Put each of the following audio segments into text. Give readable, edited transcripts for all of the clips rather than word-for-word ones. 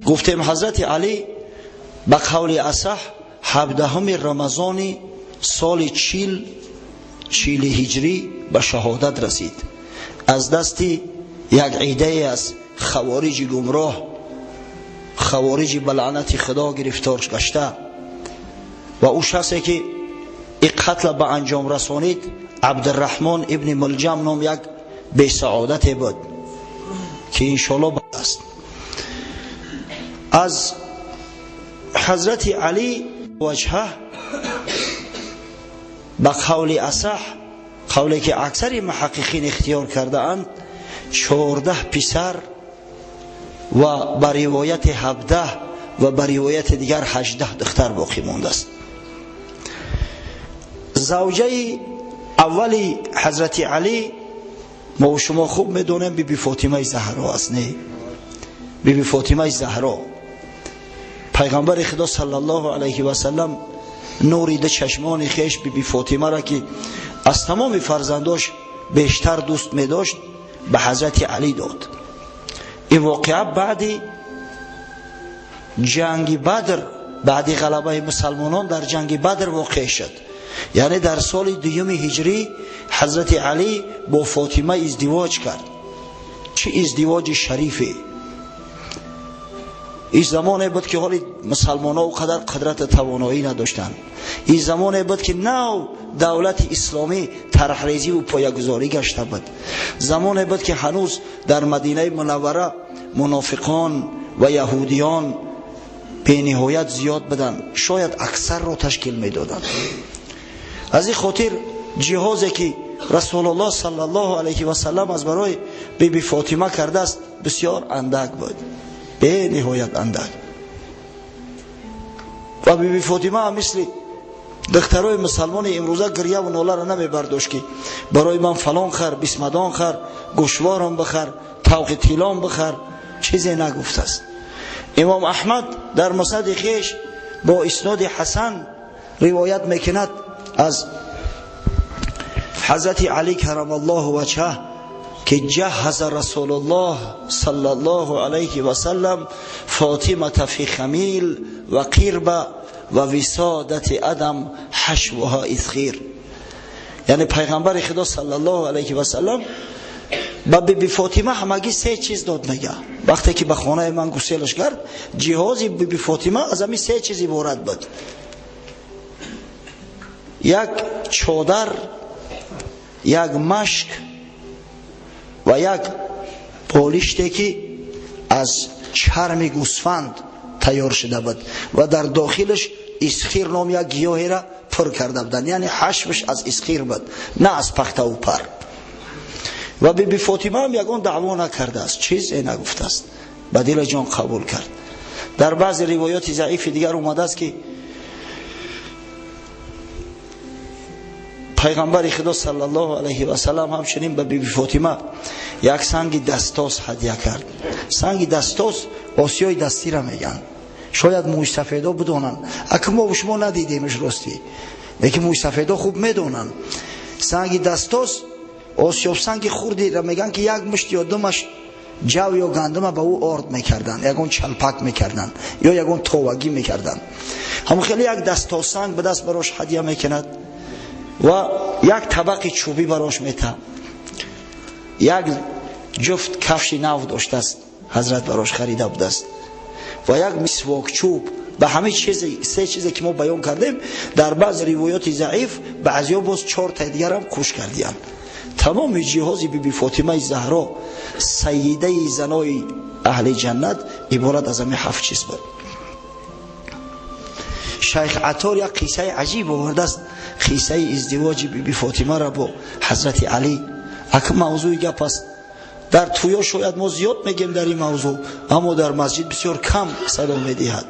Гуфтем ҳазрати Алӣ ба қавли асаҳ 17 рамазони соли 40 ҳиҷрӣ ба шаҳодат расид. Аз дасти як иддае аз хавориҷи гумроҳ, хавориҷи ба лаънати Худо гирифтор гашта ва ӯ шахсе ки ин қатла ба анҷом расонид Абдурраҳмон ибни Мулҷам ном як бесаодате буд ки иншоалло аст. Аз ҳазрати Алӣ ваҷҳа ба қавли асаҳ, қавле ки аксари муҳаққиқин ихтиёр кардаанд, 14 писар ва ба ривояти 17 ва ба ривояти дигар 18 духтар боқӣ мондааст. Завҷаи аввали ҳазрати Алӣ мо ва шумо хуб медонем биби Фотимаи Заҳро аст, не? Биби Фотимаи Заҳро пайғамбари Худо саллаллоҳу алайҳи васаллам нури ду чашмони хеш биби Фотимаро ки аз тамоми фарзандош бештар дӯст медошт ба ҳазрати Алӣ дод. Ин воқеа баъди ҷанги Бадр, баъди ғалабаи мусалмонон дар ҷанги Бадр воқеъ шуд. Яъне дар соли 2 ҳиҷрӣ ҳазрати Алӣ бо Фотима издивоҷ кард. Чӣ издивоҷи шарифе! Ин замоне буд ки ҳоли мусалмонҳо он қадар қудрату тавоноӣ надоштанд. Ин замоне буд ки нав давлати исломӣ тарҳрезиву поягузорӣ гашта буд. Замоне буд ки ҳанӯз дар Мадинаи Мунаввара мунофиқон ва яҳудиён бениҳоят зиёд буданд, шояд аксарро ташкил медоданд. Аз ин хотир ҷиҳозе ки Расулуллоҳ саллаллоҳу алайҳи васаллам аз барои биби Фотима кардааст бисёр андак буд, бениҳоят андак. Ва биби Фотима ҳам мисли духтарои мусалмони имрӯза гиряву ноларо намебардошт ки барои ман фалон хар, бисмадон хар, гӯшворам бихар, тавқи тилом бихар, чизе нагуфтааст. Имом Аҳмад дар муснади хеш бо исноди Ҳасан ривоят мекунад аз ҳазрати Алӣ карамаллоҳу ваҷҳаҳ ки ҷаҳаза Расулуллоҳ саллаллоҳу алайҳи васаллам Фотимата фи хамил ва қирба ва висодати адам ҳашвуҳа изхир. Яъне пайғамбари Худо саллаллоҳу алайҳи васаллам ба биби Фотима ҳамагӣ се чиз дод. Мега вақте ки ба хонаи ман гуселаш кард, ҷиҳози биби Фотима аз ҳамин се чиз иборат буд: як чодар, як машк ва як болиште ки аз чарми гӯсфанд тайёр шуда буд ва дар дохилаш исхир ном як гиёҳеро пур карда буданд, яъне ҳашвш аз исхир буд, на аз пахтаву пар. Ва биби Фотима ҳам ягон даъво накардааст, чизе нагуфтааст, ба дили ҷон қабул кард. Дар баъзе ривоёти заифи дигар омадааст ки пайғамбари Худо саллаллоҳу алайҳи васаллам ҳамчунин ба биби Фотима як санги дастос ҳадя кард. Санги дастос осиёи дастира мегӯянд, шояд мӯйсафедо бидонанд, ака мо шумо надидемш ростӣ, лекин мӯйсафедо хуб медонанд. Санги дастос осиёбсанги хурдиро мегӯянд ки як мушт ё ду мушт ҷав ё гандума ба ӯ орд мекарданд, ягон чалпак мекарданд ё ягон товагӣ мекарданд. Ҳамон хеле як дастосанг ба даст барош ҳадя мекунад ва як табақи чӯбӣ барош метаҳад. Як ҷуфт кафши нав доштааст, ҳазрат барош харида будааст, ва як мисвок чӯб. Ба ҳамаи чизе, се чизе ки мо баён кардем, дар баъзе ривоёти заиф баъзеҳо боз чортаи дигарам кӯш кардиянд. Тамоми ҷиҳози биби Фотимаи Заҳро, сайидаи занои аҳли ҷаннат, иборат аз ҳамин 7 чиз буд. Шайх Атор як қиссаи аҷиб овардааст, қиссаи издивоҷи биби Фотимаро бо ҳазрати Алӣ. Ака мавзӯи гап аст, дар тӯё шояд мо зиёд мегем дар ин мавзӯъ, аммо дар масҷид бисёр кам садо медиҳад.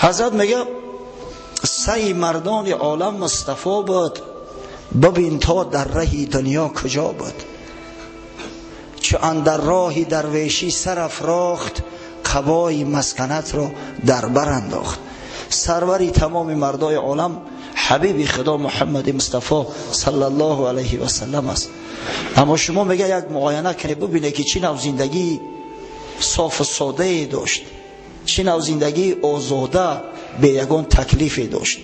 Ҳазрат мега саи мардони олам Мустафо буд, бибин то дар раҳи дунё куҷо буд, чу андар роҳи дарвешӣ сар афрохт, қабои масканатро дар бар андохт. Сарвари тамоми мардои олам ҳабиби Худо Муҳаммади Мустафо саллаллоҳу алайҳи васаллам аст. Аммо шумо мега як муояна кунед, бибинед ки чӣ нав зиндагӣ софу содае дошт, чӣ нав зиндагии озода бе ягон таклифе дошт.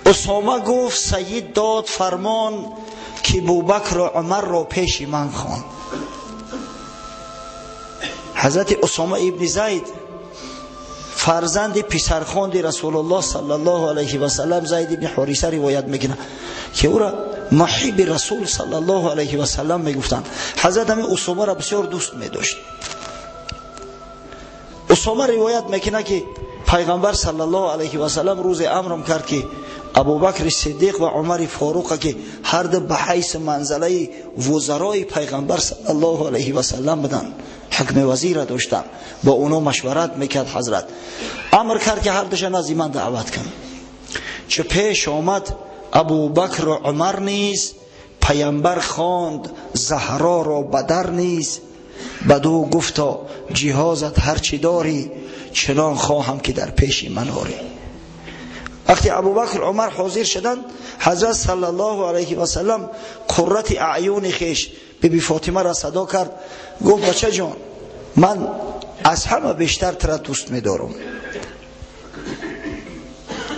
Усома гуфт сайид дод фармон ки Бубакру Умарро пеши ман хон. Ҳазрати Усома ибни Зайд фарзанди писархонди Расулуллоҳ саллаллоҳу алайҳи васаллам Зайд ибни Ҳориса ривоят мекунад, ки ӯро муҳибби Расул саллаллоҳу алайҳи васаллам мегуфтанд. Ҳазрат ҳамин Усомаро бисёр дӯст медошт. Усома ривоят мекунад, ки пайғамбар саллаллоҳу алайҳи васаллам рӯзе амрам кард, ки Абубакри Сиддиқ ва Умари Форуқа, ки ҳар ду ба ҳайси манзалаи вузарои пайғамбар саллаллоҳу алайҳи васаллам буданд, ҳукми вазира доштанд, бо оно машварат мекард. Ҳазрат амр кард, ки ҳар душа назди ман даъват кун. Чу пеш омад Абубакру Умар низ, пайғамбар хонд Заҳроро ба дар низ. Баду гуфто ҷиҳозат ҳарчи дорӣ, чунон хоҳам ки дар пеши ман орӣ. Вақте Абубакр Умар ҳозир шуданд, ҳазрат саллаллоҳу алайҳи васаллам қуррати аъюни хеш биби Фотимаро садо кард, гуфт бача ҷон, ман аз ҳама бештар тура дӯст медорам.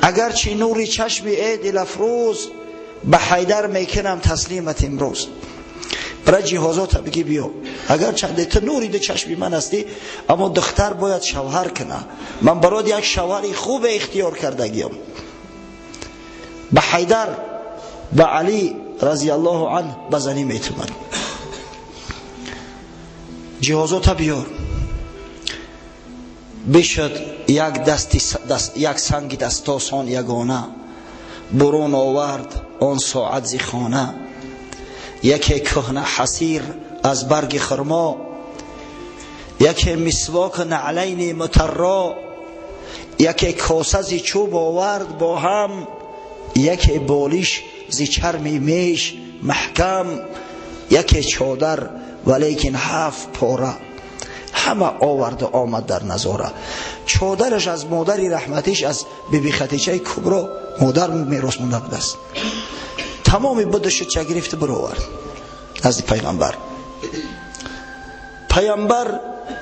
Агарчи нури чашми э дилафрӯз, ба Ҳайдар мекунам таслимат имрӯз. Бара ҷиҳозота бигӣ биё. Агарчанде ту нури ду чашми ман ҳастӣ, аммо духтар бояд шавҳар куна. Ман барои як шавҳари хубе ихтиёр кардагиям. Ба Ҳайдар, ба Алӣ разияллоҳу анҳ ба занӣ метумад. Ҷиҳозота биёр. Бишуд як санги дастосон ягона, бурун овард он соат зи хона. Яке кӯҳна ҳасир аз барги хурмо, яке мисвоку наълайни мутарро, яке коса зи чӯб овард бо ҳам, яке болиш зи чарми меш маҳкам, яке чодар валекин 7 пора. Ҳама оварду омад дар назора. Чодараш аз модари раҳматиш, аз биби Хатичаи Кубро модар мерос монда будааст. Тамоми будашро гирифта баровард назди пайғамбар. Пайғамбар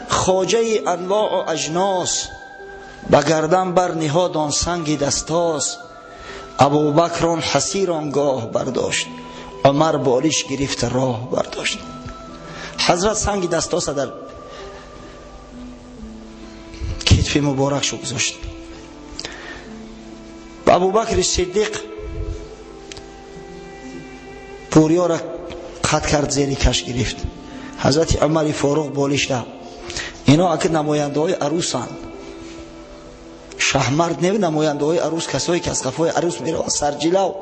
хоҷаи анвоу аҷнос, ба гардан бар ниҳод он санги дастос. Абубакр он ҳасир он гоҳ бардошт, Умар болиш гирифта роҳ бардошт. Ҳазрат санги дастоса дар китфи муборакшо гузошт. Абубакри Сиддиқ пӯриёра қат кард, зери каш гирифт. Ҳазрати Умари Форуқ болишта. Ино аки намояндаҳои арӯсанд. Шаҳмард не, намояндаҳои арӯс, касое ки аз қафои арӯс мераванд, сарҷилав.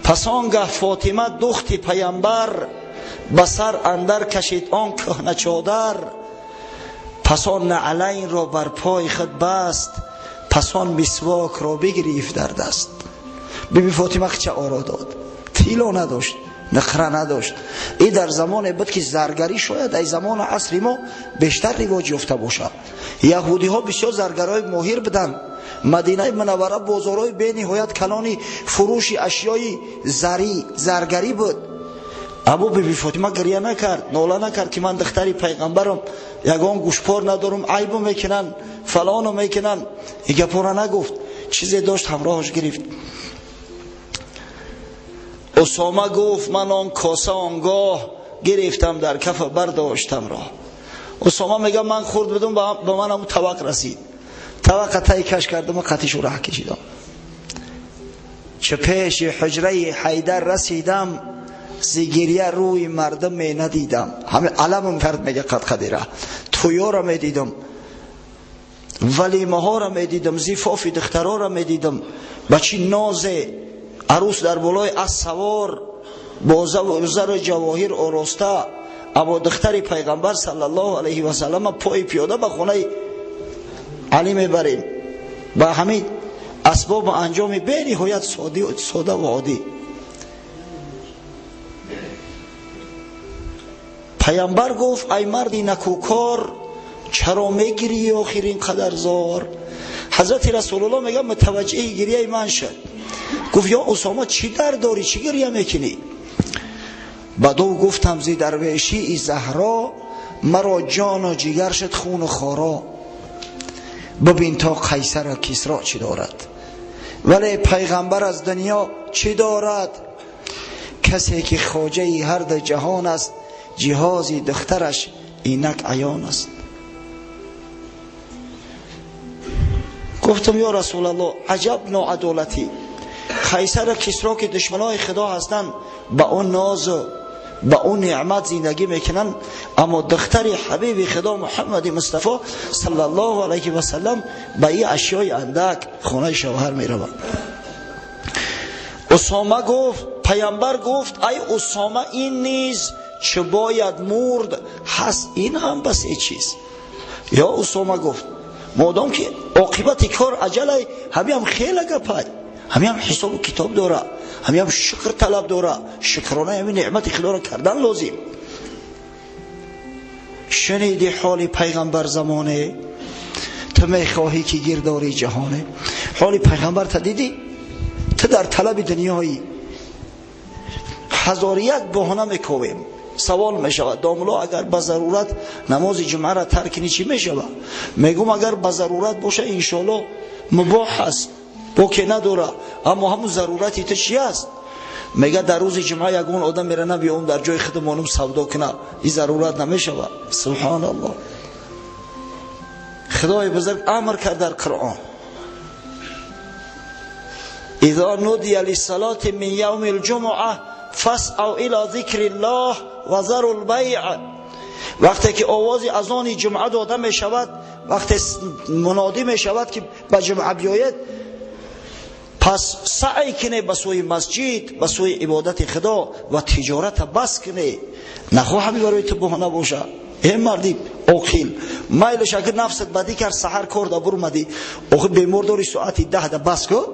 Пас он гаҳ Фотима духти пайғамбар ба сар андар кашид он кӯҳна чодар. Пас он наълайнро бар пойи худ баст, пас он мисвокро бигирифт дар даст. Биби Фотима хича оро дод. Тило надошт, нақра надошт. И дар замоне буд, ки заргарӣ шояд ай замону асри мо бештар ривоҷ ёфта бошад. Яҳудиҳо бисёр заргарҳои моҳир буданд. Мадинаи Мунаввара бозорҳои бениҳоят калони фурӯши ашёи зарӣ, заргарӣ буд. Абу биби Фотима гиря накард, нола накард, ки ман духтари пайғамбарам, ягон гӯшпор надорам, айбу мекунанд, фалону мекунанд. И гапора нагуфт, чизе дошт ҳамроҳаш гирифт. Усома гуфт ман он коса он гоҳ гирифтам дар кафа бардоштам роҳ. Усома мега ман хурд будум, ба ман ҳамун тавақ расид. Тавақа тай каш кардам ва қатишу раҳ кашидам. Чу пеши ҳуҷраи Ҳайдар расидам, зи гиря рӯи мардум менадидам. Ҳамин аламам кард, мега қадқадира. Тӯёра медидам, валимаҳоро медидам, зифофи духтароро медидам. Ба чӣ нозе арӯс дар болои асп савор, бо зару ҷавоҳир ороста, аммо духтари пайғамбар саллаллоҳу алайҳи васаллам пои пиёда ба хонаи Алӣ мебарем. Ба ҳамин асбобу анҷоми бениҳоят сода ва оддӣ. Пайғамбар гуфт ай марди накӯкор, чаро мегирӣ охир ин қадар зор? Ҳазрати Расулуллоҳ мегӯяд мутаваҷҷиҳи гирияи ман шуд. Гуфт ё Усома, чӣ дард дорӣ, чӣ гирия мекунӣ? Ба ду гуфтам зи дарвешии Заҳро, маро ҷону ҷигар шуд хуну хоро. Бибин то Қайсар Кисро чӣ дорад, вале пайғамбар аз дунё чӣ дорад? Касе ки хоҷаи ҳар ду ҷаҳон аст, ҷиҳози духтараш инак аён аст. Гуфтам ё Расулаллоҳ, аҷаб ноадолатӣ! Қайсар Кисро ки душманои Худо ҳастанд, ба он нозу ба он неъмат зиндагӣ мекунанд, аммо духтари ҳабиби Худо Муҳаммади Мустафо саллаллоҳу алайҳи васаллам ба ин ашёи андак хонаи шавҳар меравад. Усома гуфт, пайғамбар гуфт: ай Усома, ин низ чӣ бояд мурд ҳаст, ин ҳам бас е чиз. Ё Усома гуфт: модом ки оқибати кор аҷалай, ҳамиам хеле гапай, ҳамиам ҳисобу китоб дора, ҳамиам шукр талаб дора, шукронаи ҳамин неъмати Худоро кардан лозим. Шуниди ҳоли пайғамбар замоне, ту мехоҳӣ ки гирдори ҷаҳоне. Ҳоли пайғамбар та дидӣ? Ту дар талаби дунёӣ. 1001 баҳона мековем. Савол мешавад: домулло, агар ба зарурат намози ҷумъаро тарк кунӣ чӣ мешавад? Мегӯм агар ба зарурат боша иншоаллоҳ мубоҳ аст, боке надора. Аммо ҳамун зарурати ту чӣ аст? Мега дар рӯзи ҷумъа ягон одам мера набиём дар ҷои худамонум савдо куна, ин зарурат намешавад. Субҳоналлоҳ. Худои бузург амр кард дар Қуръон: إذا نودي للصلاة من يوم الجمعة فاسعوا إلى ذكر الله وذروا البيع. وقتی که آواز اذان جمعه داده می شود، وقتی منادی می شود که به جمعه بیاید، پس سعی کنه به سوی مسجد، به سوی عبادت خدا و تجارت بس کنه. نخواه همی برای تو بهانه باشه. ای مردی عاقل، میلش اگر نفست بدی کرد سحر کار دا برمدی، آخه بیمار داری ساعت 10 دا بس کن،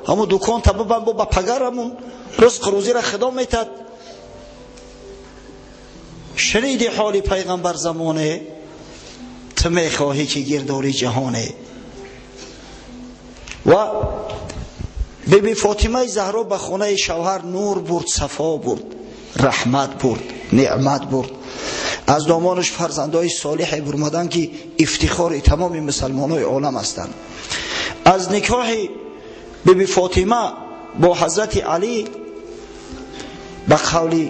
همون دکان تا ببند با پگرمون رزق روزی را خدا میتد. شنیدی حالی پیغمبر زمانه، تو میخواهی که گرداری جهانه. و بیبی فاطمه زهرا به خانه شوهر نور برد، صفا برد، رحمت برد، نعمت برد. از دامانش فرزندای صالح برمدن که افتخار تمام مسلمانای عالم هستند. از نکاح بیبی فاطمه با حضرت علی به قول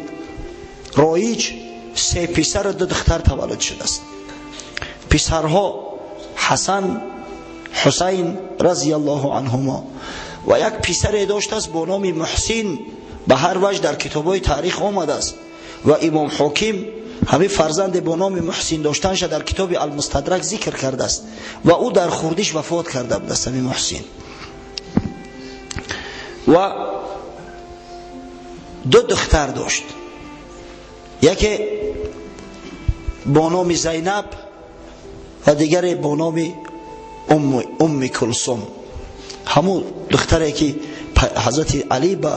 رایج 3 پسر و 2 دختر تولد شده است. پسرها حسن، حسین رضی الله عنهما، و یک پسر داشته است با نام محسن. به هر وجه در کتاب‌های تاریخ آمده است و امام حاکم همین فرزند با نام محسن داشتنش در کتاب المستدرک ذکر کرده است و او در خوردیش وفات کرده بود است، همین محسن. و 2 دختر داشت، یکی با نام زینب و دیگری با نام ام کلثوم. همون دختری که حضرت علی به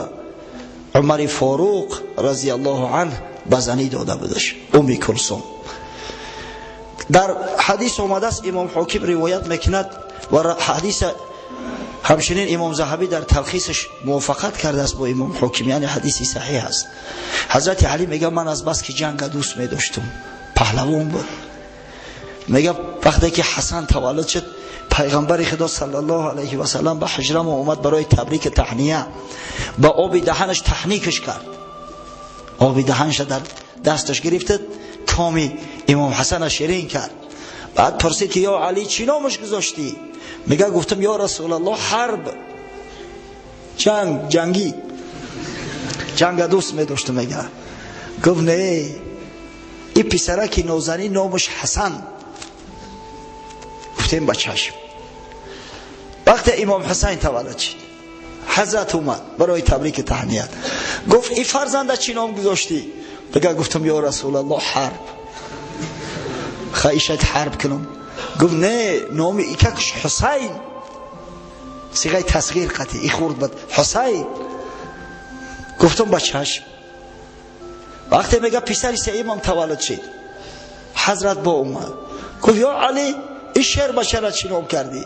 عمر فاروق رضی الله عنه به زنی داده بودش، ام کلثوم. در حدیث آمده است، امام حاکم روایت میکند و حدیث همچنین امام ذهبی در تلخیصش موافقت کرده است با امام حاکم، یعنی حدیثی صحیح است. حضرت علی میگه من از بس که جنگ دوست میداشتم، پهلوان بود. میگه وقتی که حسن تولد شد، پیغمبر خدا صلی الله علیه و سلم به حجرم اومد برای تبریک تهنیه، با آب دهنش تحنیکش کرد، آب دهنش در دستش گرفت، کامی امام حسن شیرین کرد. بعد پرسید که یا علی چی نامش گذاشتی؟ میگه گفتم یا رسول الله حرب، جنگ، جنگی، جنگ دوست میداشتم. میگه گفت نه، این پسرک نوزنی نامش حسن. گفتیم با چشم. وقتی امام حسین تولد شد، حضرت اومد برای تبریک تهنیت، گفت این فرزنده چی نام گذاشتی؟ بگه گفتم یا رسول الله حرب، خواهشت حرب کنم. گفت نه، نام ایککش حسین، صیغه تصغیر قطعی ای خورد بد حسین. گفتم با چشم. وقتی میگه پسر سه امام تولد شد، حضرت با اومد گفت یا علی این شعر بچه را چی نام کردی؟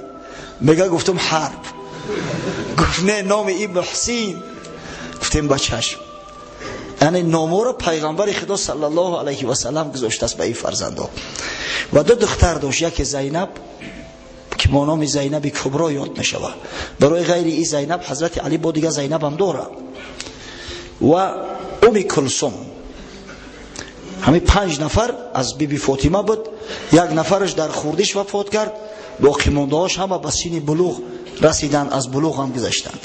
میگه گفتم حرب. گفت نه، نام این محسین. گفتیم با چشم. Яъне номоро пайғамбари Худо саллаллоҳу алайҳи васаллам гузоштааст ба ин фарзандо. Ва ду духтар дошт, яке Зайнаб ки бо номи Зайнаби Кубро ёд мешавад. Барои ғайри ин Зайнаб Ҳазрати Али бо дигар Зайнаб ҳам дорад. Ва Уми Кулсум. Ҳамин 5 нафар аз Биби Фотима буд. Як нафараш дар хурдиш вафот кард, боқимондаҳош ҳама ба синни булуғ расиданд, аз булуғ ҳам гузаштанд.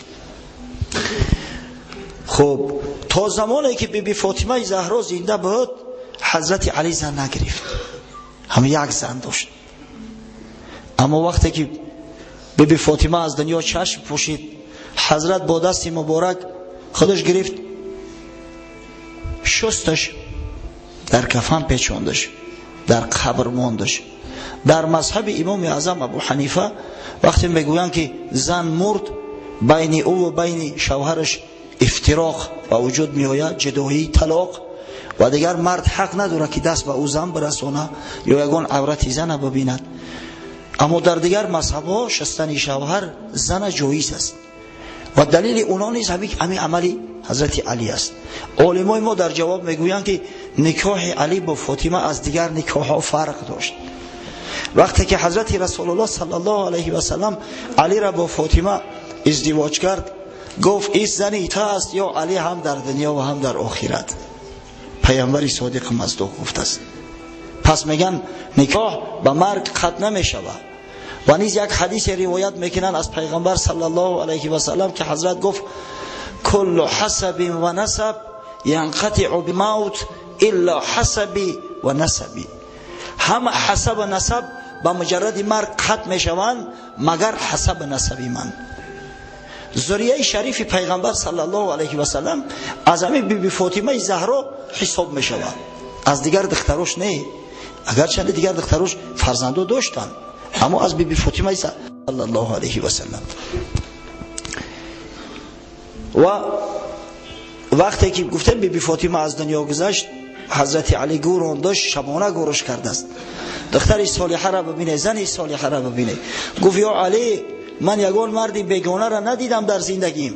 Хуб, то замоне ки Биби Фотимаи Заҳро зинда буд, Ҳазрати Али зан нагирифт. Ҳам як зан дошт. Аммо вақте ки Биби Фотима аз дунё чашм пӯшид, Ҳазрат бо дасти муборак худаш гирифт, шусташ, дар кафан печондаш, дар қабр мондаш. Дар мазҳаби Имоми Аъзам Абу Ҳанифа вақте мегӯянд ки зан мурд, байни ӯ ва байни шавҳараш ифтироқ ба вуҷуд меояд, ҷудоӣ, талоқ, ва дигар мард ҳақ надорад ки даст ба ӯ зан бирасона ё ягон аврати зана бибинад. Аммо дар дигар мазҳабҳо шустани шавҳар зана ҷоиз аст ва далели онҳо низ ҳамин амали Ҳазрати Али аст. Олимои мо дар ҷавоб мегӯянд ки никоҳи Али бо Фотима аз дигар никоҳҳо фарқ дошт. Вақте ки Ҳазрати Расулуллоҳ саллаллоҳу алайҳи васаллам Алиро бо Фотима издивоҷ кард, гуфт ин зани ту аст ё Али ҳам дар дунё ва ҳам дар охират. Паёмбари содиқ маздуқ гуфтааст. Пас мегӯянд никоҳ ба марг қатъ намешавад. Ва низ як ҳадисе ривоят мекунанд аз пайғамбар саллаллоҳу алайҳи васаллам ки ҳазрат гуфт: куллу ҳасабин ва насаб янқатиъу бимавт илла ҳасаби ва насаби. Ҳама ҳасаб ва насаб ба муҷарради марг қатъ мешаванд, магар ҳасаб ва насаби ман. Зурияи шарифи пайғамбар саллаллоҳу алайҳи васаллам аз ҳамин Биби Фотимаи Заҳро ҳисоб мешавад, аз дигар духтарош не. Агарчанде дигар духтарош фарзандо доштанд, аммо аз Биби Фотимаи саллаллоҳу алайҳи васаллам. Ва вақте ки гуфтем Биби Фотима аз дунё гузашт, Ҳазрати Али гӯрон дошт, шабона гӯрш кардааст. Духтари солиҳаро бибине, зани солиҳаро бибине. Гуфт: ё Али, ман ягон марди бегонаро надидам дар зиндагим,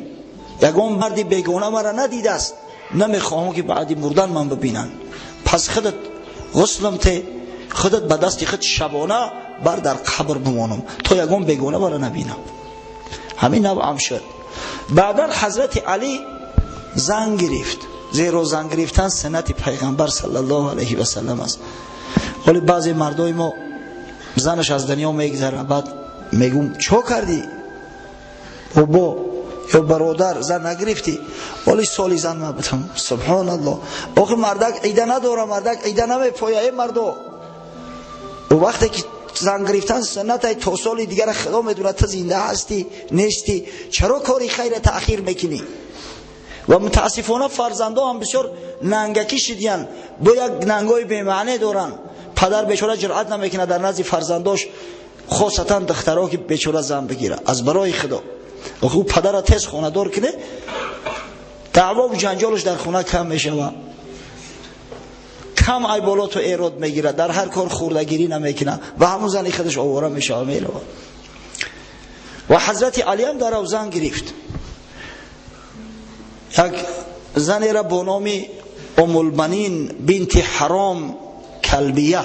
ягон марди бегона маро надидааст, намехоҳам ки баъди мурдан ман бибинам. Пас худат ғуслам те, худат ба дасти худ шабона бар дар қабр бимонам, то ягон бегона маро набинам. Ҳамин навъ ҳам шуд. Баъдан Ҳазрати Али зан гирифт, зеро зан гирифтан суннати пайғамбар саллаллоҳу алайҳи васаллам аст. Вале баъзе мардои мо занаш аз дунё мегзарад, баъд мегӯм: чо кардӣ бобо ё бародар, зан нагирифтӣ? Вале соли зан набудам. Субҳоналлоҳ, охи мардак ида надора, мардак ида намепоя. Э мардо, вақте ки зан гирифтан суннат, то соли дигар Худо медонад ту зинда ҳастӣ нестӣ, чаро кори хайра таъхир мекунӣ? Ва мутаассифона фарзандо ҳам бисёр нангакӣ шидиянд, бо як нангои бемаъне доранд. Падар бечора ҷуръат намекунад дар назди фарзандош, хосатан духтаро, ки бечора зан бигирад. Аз барои Худо, охи ӯ падара тез хонадор куне, даъвову ҷанҷолаш дар хона кам мешавад, кам айболоту эрод мегирад, дар ҳар кор хурдагирӣ намекунад ва ҳамун зани худаш овора мешавад, меравад. Ва Ҳазрати Али ҳам дар ав зан гирифт, як занеро бо номи Умулбанин бинти Ҳаром Калбия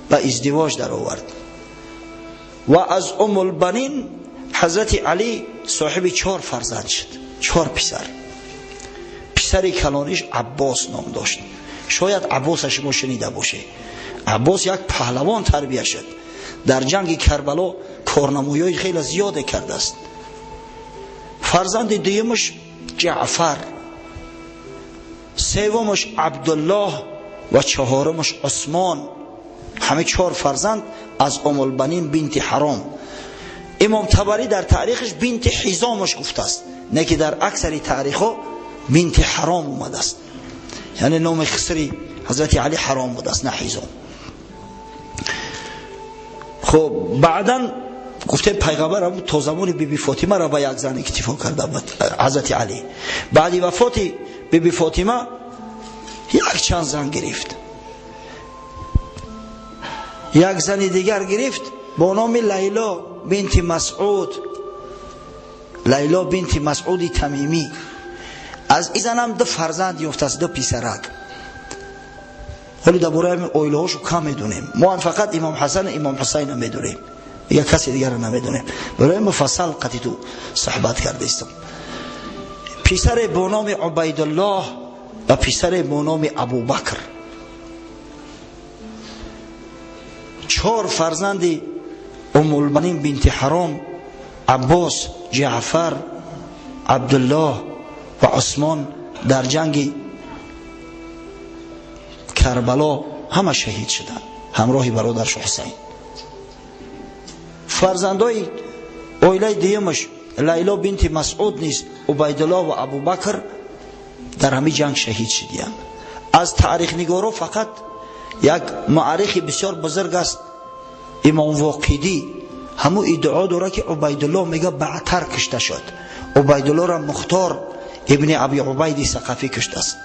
ба издивоҷ даровард. Ва аз Умулбанин Ҳазрати Али соҳиби 4 фарзанд шуд, 4 писар. Писари калониш Аббос ном дошт. Шояд Аббоса шумо шунида бошед. Аббос як паҳлавон тарбия шуд, дар ҷанги Карбало корнамоиҳои хеле зиёде кардааст. Фарзанди дуюмаш Ҷаъфар, севумаш Абдуллоҳ ва чаҳорумаш Усмон. Ҳама 4 фарзанд аз Умулбанин бинти Ҳаром. Имом Табарӣ дар таърихаш бинти Ҳизомаш гуфтааст, не ки дар аксари таърихҳо бинти Ҳаром омадааст. Яъне номи хисри Ҳазрати Али Ҳаром будааст, на Ҳизом. Хуб, баъдан гуфтем пайғамбар то замони Биби Фотимаро ба як зан иктифо карда буд Ҳазрати Али. Баъди вафоти Биби Фотима якчанд зан гирифт. Як зани дигар гирифт бо номи Лайло бинти Масъуд, Лайло бинти Масъуди Тамимӣ. Аз ин занам ду фарзанд ёфтааст, ду писарак. Ҳоло дар бораи ҳамин оилаҳошо кам медонем. Мо ҳам фақат Имом Ҳасан ва Имом Ҳусайнро медонем, дигар касе дигарро намедонем. Барои муфассал қати ту суҳбат кардаистам. Писаре бо номи Убайдуллоҳ ва писаре бо номи Абубакр. 4 фарзанди Уммулбанин бинти Ҳаром, Аббос, Ҷаъфар, Абдуллоҳ ва Усмон дар ҷанги Карбало ҳама шаҳид шуданд, ҳамроҳи бародараш Ҳусайн. Фарзандои оилаи дуюмаш Лайло бинти Масъуд низ Убайдуллоҳ ва Абубакр дар ҳамин ҷанг шаҳид шуданд. Аз таърихнигоро фақат як муаррихи бисёр бузург аст, Имом Воқидӣ, ҳамун иддао дорад ки Убайдуллоҳ мега баъдтар кушта шуд. Убайдуллоҳро Мухтор ибни Аби Убайди Сақафӣ куштааст.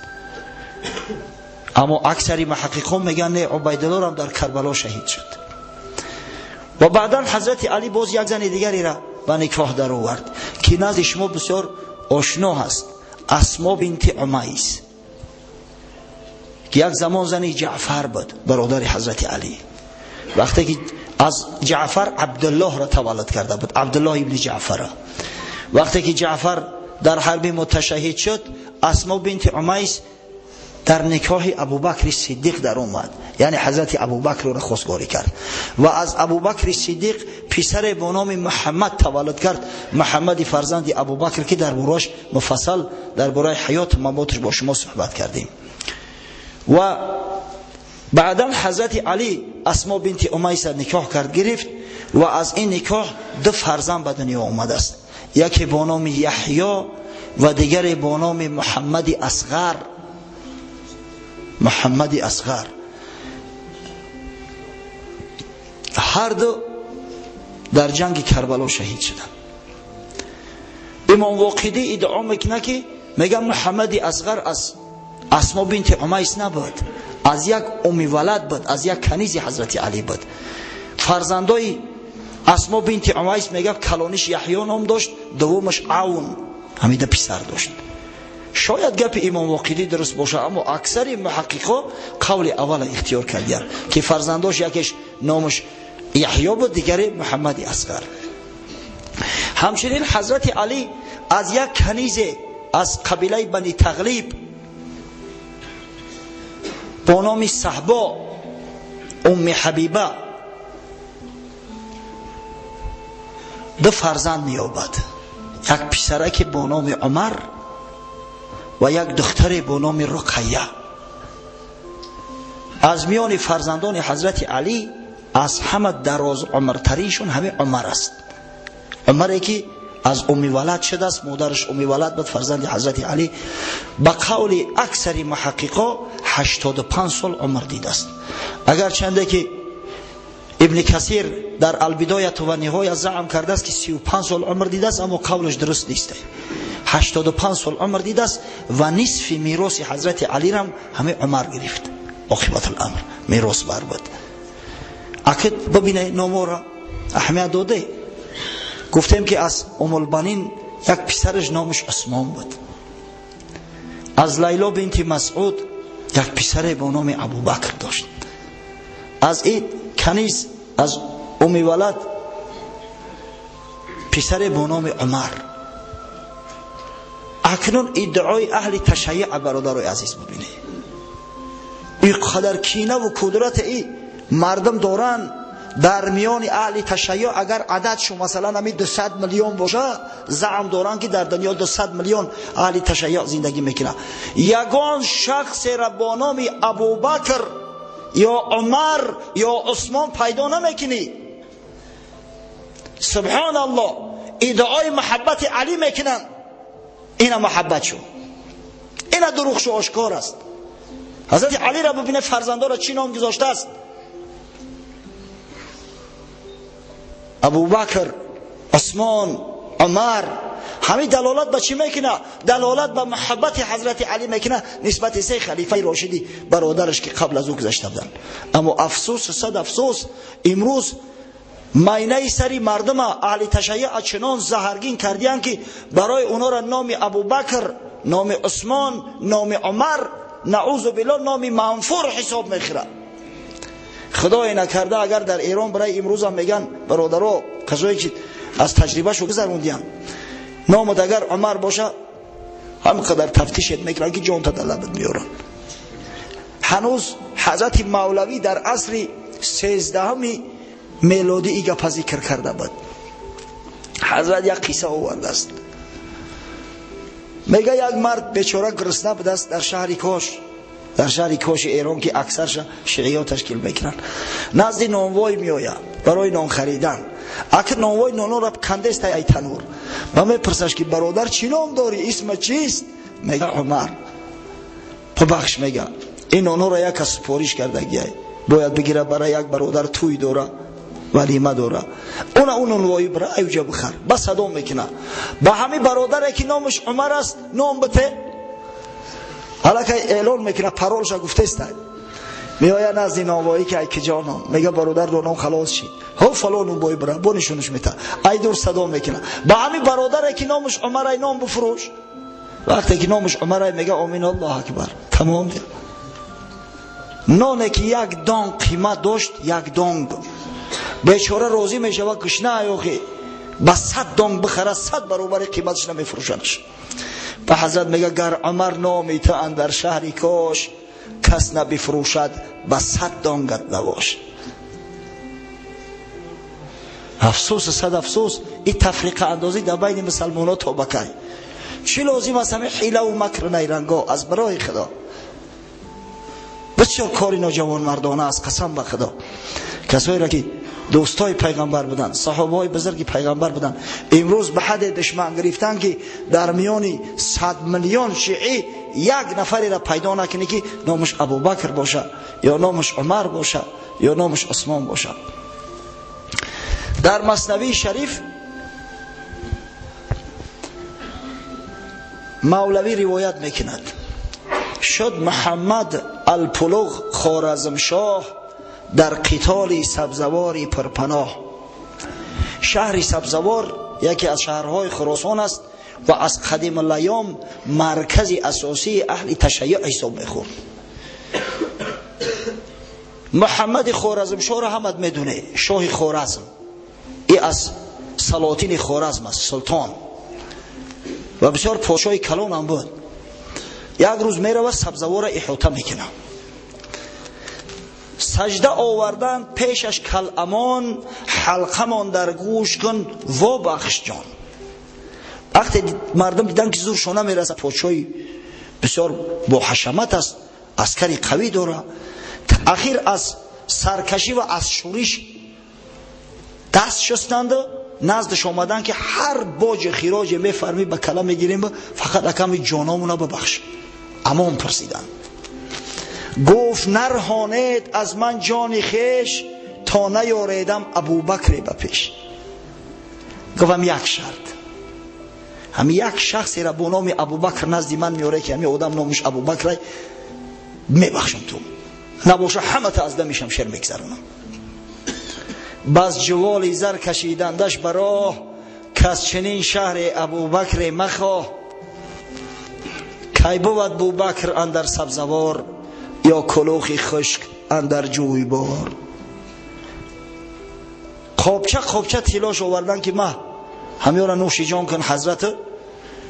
Аммо аксари муҳаққиқон мегӯянд не, Убайдуллоҳ ҳам дар Карбало шаҳид шуд. Ва баъдан Ҳазрати Алӣ боз як зани дигареро ба никоҳ даровард ки назди шумо бисёр ошно ҳаст, Асмо бинти Умайс, ки як замон зани Ҷаъфар буд, бародари Ҳазрати Алӣ. Вақте ки аз Ҷаъфар Абдуллоҳро таваллуд карда буд, Абдуллоҳ ибни Ҷаъфарро. Вақте ки Ҷаъфар дар ҳарби муташаҳид шуд, Асмо бинти Умайс дар никоҳи Абубакри Сиддиқ дар омад, яъне Ҳазрати Абубакрро хостгорӣ кард ва аз Абубакри Сиддиқ писаре бо номи Муҳаммад таваллуд кард, Муҳаммади фарзанди Абубакр, ки дар борааш муфассал дар бораи ҳаёт мамоташ бо шумо суҳбат кардем. Ва баъдан Ҳазрати Алӣ Асмо бинти Умайса никоҳ кард, гирифт ва аз ин никоҳ ду фарзанд ба дунё омадааст, яке бо номи Яҳё ва дигаре бо номи Муҳаммади Асғар. Муҳаммади Асғар. Ҳар ду дар ҷанги Карбало шаҳид шуданд. Имом Воқидӣ иддао мекунад ки мегӯяд Муҳаммади Асғар аз Асмо бинти Умайс набуд, аз як умми валад буд, аз як канизи Ҳазрати Алӣ буд. Фарзандои Асмо бинти Умайс мегӯяд калониш Яҳё ном дошт, дуввумаш Авн, ҳамида писар дошт. Шояд гапи Имом Воқидӣ дуруст бошад, аммо аксари муҳаққиқо қавли аввала ихтиёр кардиянд ки фарзандош якеш номаш Яҳё буд, дигаре Муҳаммади Асғар. Ҳамчунин Ҳазрати Алӣ аз як канизе аз қабилаи Бани Тағлиб бо номи Саҳбо Умми Ҳабиба ду фарзанд меёбад, як писараке бо номи Умар ва як духтаре бо номи Руқайя. Аз миёни фарзандони Ҳазрати Алӣ аз ҳама дароз умртариншон ҳамин Умар аст. Умаре ки аз умми валад шудааст, модараш умми валад буд, фарзанди Ҳазрати Алӣ. Ба қавли аксари муҳаққиқо 85 сол умр дидааст. Агарчанде ки Ибни Касир дар Албидояту ва Ниҳоя заъм кардааст ки 35 сол умр дидааст, аммо қавлаш дуруст нест. 85 сол умр дидааст ва нисфи мероси Ҳазрати Алирам ҳамин Умар гирифт. Оқибатул амр мерос бар буд. Акид бибине номора аҳамият доде. Гуфтем ки аз Уммулбанин як писараш номаш Усмон буд. Аз Лайло бинти Масъуд як писаре бо номи Абубакр дошт. Аз ин каниз аз умми валад писаре бо номи Умар. Акнун иддаои аҳли ташайюъ бародарои азиз бибинед. Ин қадар кина ва кудрат и мардум доранд дар миёни аҳли ташайюъ. Агар ададшон масалан ҳамин 200 миллион бошад, заъм доранд ки дар дунё 200 миллион аҳли ташайюъ зиндагӣ мекунанд. Ягон шахсеро бо номи Абубакр ё Умар ё Усмон пайдо намекунӣ. Субҳоналлоҳ, иддаои муҳаббати Алӣ мекунанд. Ина муҳаббат шуд, ина дурӯғ шуд, ошкор аст. Ҳазрати Алиро бибинед, фарзандоро чӣ ном гузоштааст? Абубакр, Усмон, Умар. Ҳамин далолат ба чӣ мекунад? Далолат ба муҳаббати Ҳазрати Алӣ мекунад нисбати се халифаи рошидӣ бародараш ки қабл аз ӯ гузашта буданд. Аммо афсӯс, сад афсӯс, имрӯз майнаи сари мардума аҳли ташайюъ чунон заҳаргин кардиянд ки барои онҳоро номи Абубакр, номи Усмон, номи Умар, наъузу биллоҳ, номи манфур ҳисоб мехӯрад. Худое накарда агар дар Эрон барои имрӯз ҳам меган бародаро, касое ки аз таҷрибашу гузарондиянд, номат агар Умар боша, ҳам қадар тафтишет мекунанд ки ҷонта дар лабат меоранд. Ҳанӯз ҳазрати Мавлавӣ дар асри 13 мелодӣ и гапа зикр карда буд. Ҳазрат як қисса овардааст. Мега як мард бечора гурусна будааст дар шаҳри Кош, дар шаҳри Коши Эрон ки аксарша шииё ташкил мекунанд. Назди нонвой меояд барои нон харидан. Акр нонвой нонора кандест ай танур. Ба мепурсаш ки бародар чӣ ном дорӣ, исма чист? Мега Умар. Бубахш, мега ин нонора як кас супориш кардагиай, бояд бигира барои як бародар тӯй дора, валима дора. Уна он нонвои бира аюҷа бихар. Ба садо мекуна ба ҳами бародаре ки номаш Умар аст, ном бите. Ҳалакай эълон мекуна, паролша гуфтестай. Меояд назди нонвоӣ ки ай киҷо ном? Мега бародар ном халос шид. Ҳо фалон нонвои бира, бо нишонаш мета. Ай дур садо мекуна ба ҳами бародаре ки номаш Умар ай, ном бифурӯш. Вақте ки номаш Умар ай, мега омин, Аллоҳ акбар. Тамом. Ноне ки як дон қимат дошт, як донг. Бечора розӣ мешавад, гушна аёхи ба 100 донг бихара, 100 баробари қиматаш намефурӯшадаш. Ба ҳазрат мега гар Умар номи ту андар шаҳри Кош, кас набифурӯшад ба 100 донгат набош. Афсӯс, сад афсӯс, ин тафриқа андозӣ дар байни мусалмонҳо то ба кай? Чӣ лозим аст ҳамин ҳилаву макру найранго аз барои Худо? Бисёр кори ноҷавонмардона аст, қасам ба Худо. Касоеро ки дӯстои пайғамбар буданд, саҳобаҳои бузурги пайғамбар буданд, имрӯз ба ҳадде душман гирифтанд ки дар миёни 100 миллион шиӣ як нафареро пайдо накунӣ ки номаш Абубакр боша, ё номаш Умар боша, ё номаш Усмон боша. Дар Маснавии Шариф Мавлавӣ ривоят мекунад: шуд Муҳаммад Алпулуғ Хоразмшоҳ дар қитоли Сабзавори пурпаноҳ. Шаҳри Сабзавор яке аз шаҳрҳои Хуросон аст ва аз қадимулайём маркази асосии аҳли ташайюъ ҳисоб мехӯрд. Муҳаммади Хоразмшоҳро ҳамат медоне, шоҳи Хоразм, и аз салотини Хоразм аст, султон ва бисёр подшоҳи калонам буд. Як рӯз мерава, Сабзаворро иҳота мекунад. Сажда овардан пешаш каламон, ҳалқамон дар гӯш кун, во бахш ҷон. Вақте мардум дидан ки зуршон намерасад, подшоҳи бисёр боҳашамат аст, аскари қавӣ дора, ахир аз саркашӣ ва аз шӯриш даст шустанду наздаш омадан ки ҳар боҷи хироҷе мефармӣ ба кала мегирем, фақат аками ҷономона бибахш. Амон пурсиданд. Гуфт нарҳонед аз ман ҷони хеш, то наёредам Абубакре ба пеш. Гуфтам як шарт, ҳами як шахсеро бо номи Абубакр назди ман меоре ки ҳами одам номаш Абубакр, мебахшам, ту набоша ҳамата аз дами шамшер мегзаронам. Бас ҷуволи зар кашидандаш ба роҳ, кас чунин шаҳре Абубакре махоҳ. Кай бувад Бубакр андар Сабзавор, ё кулухи хушк андар ҷӯйбор. Қобча қобча тилош овардан ки ма ҳамёра нӯши ҷон кун ҳазрат,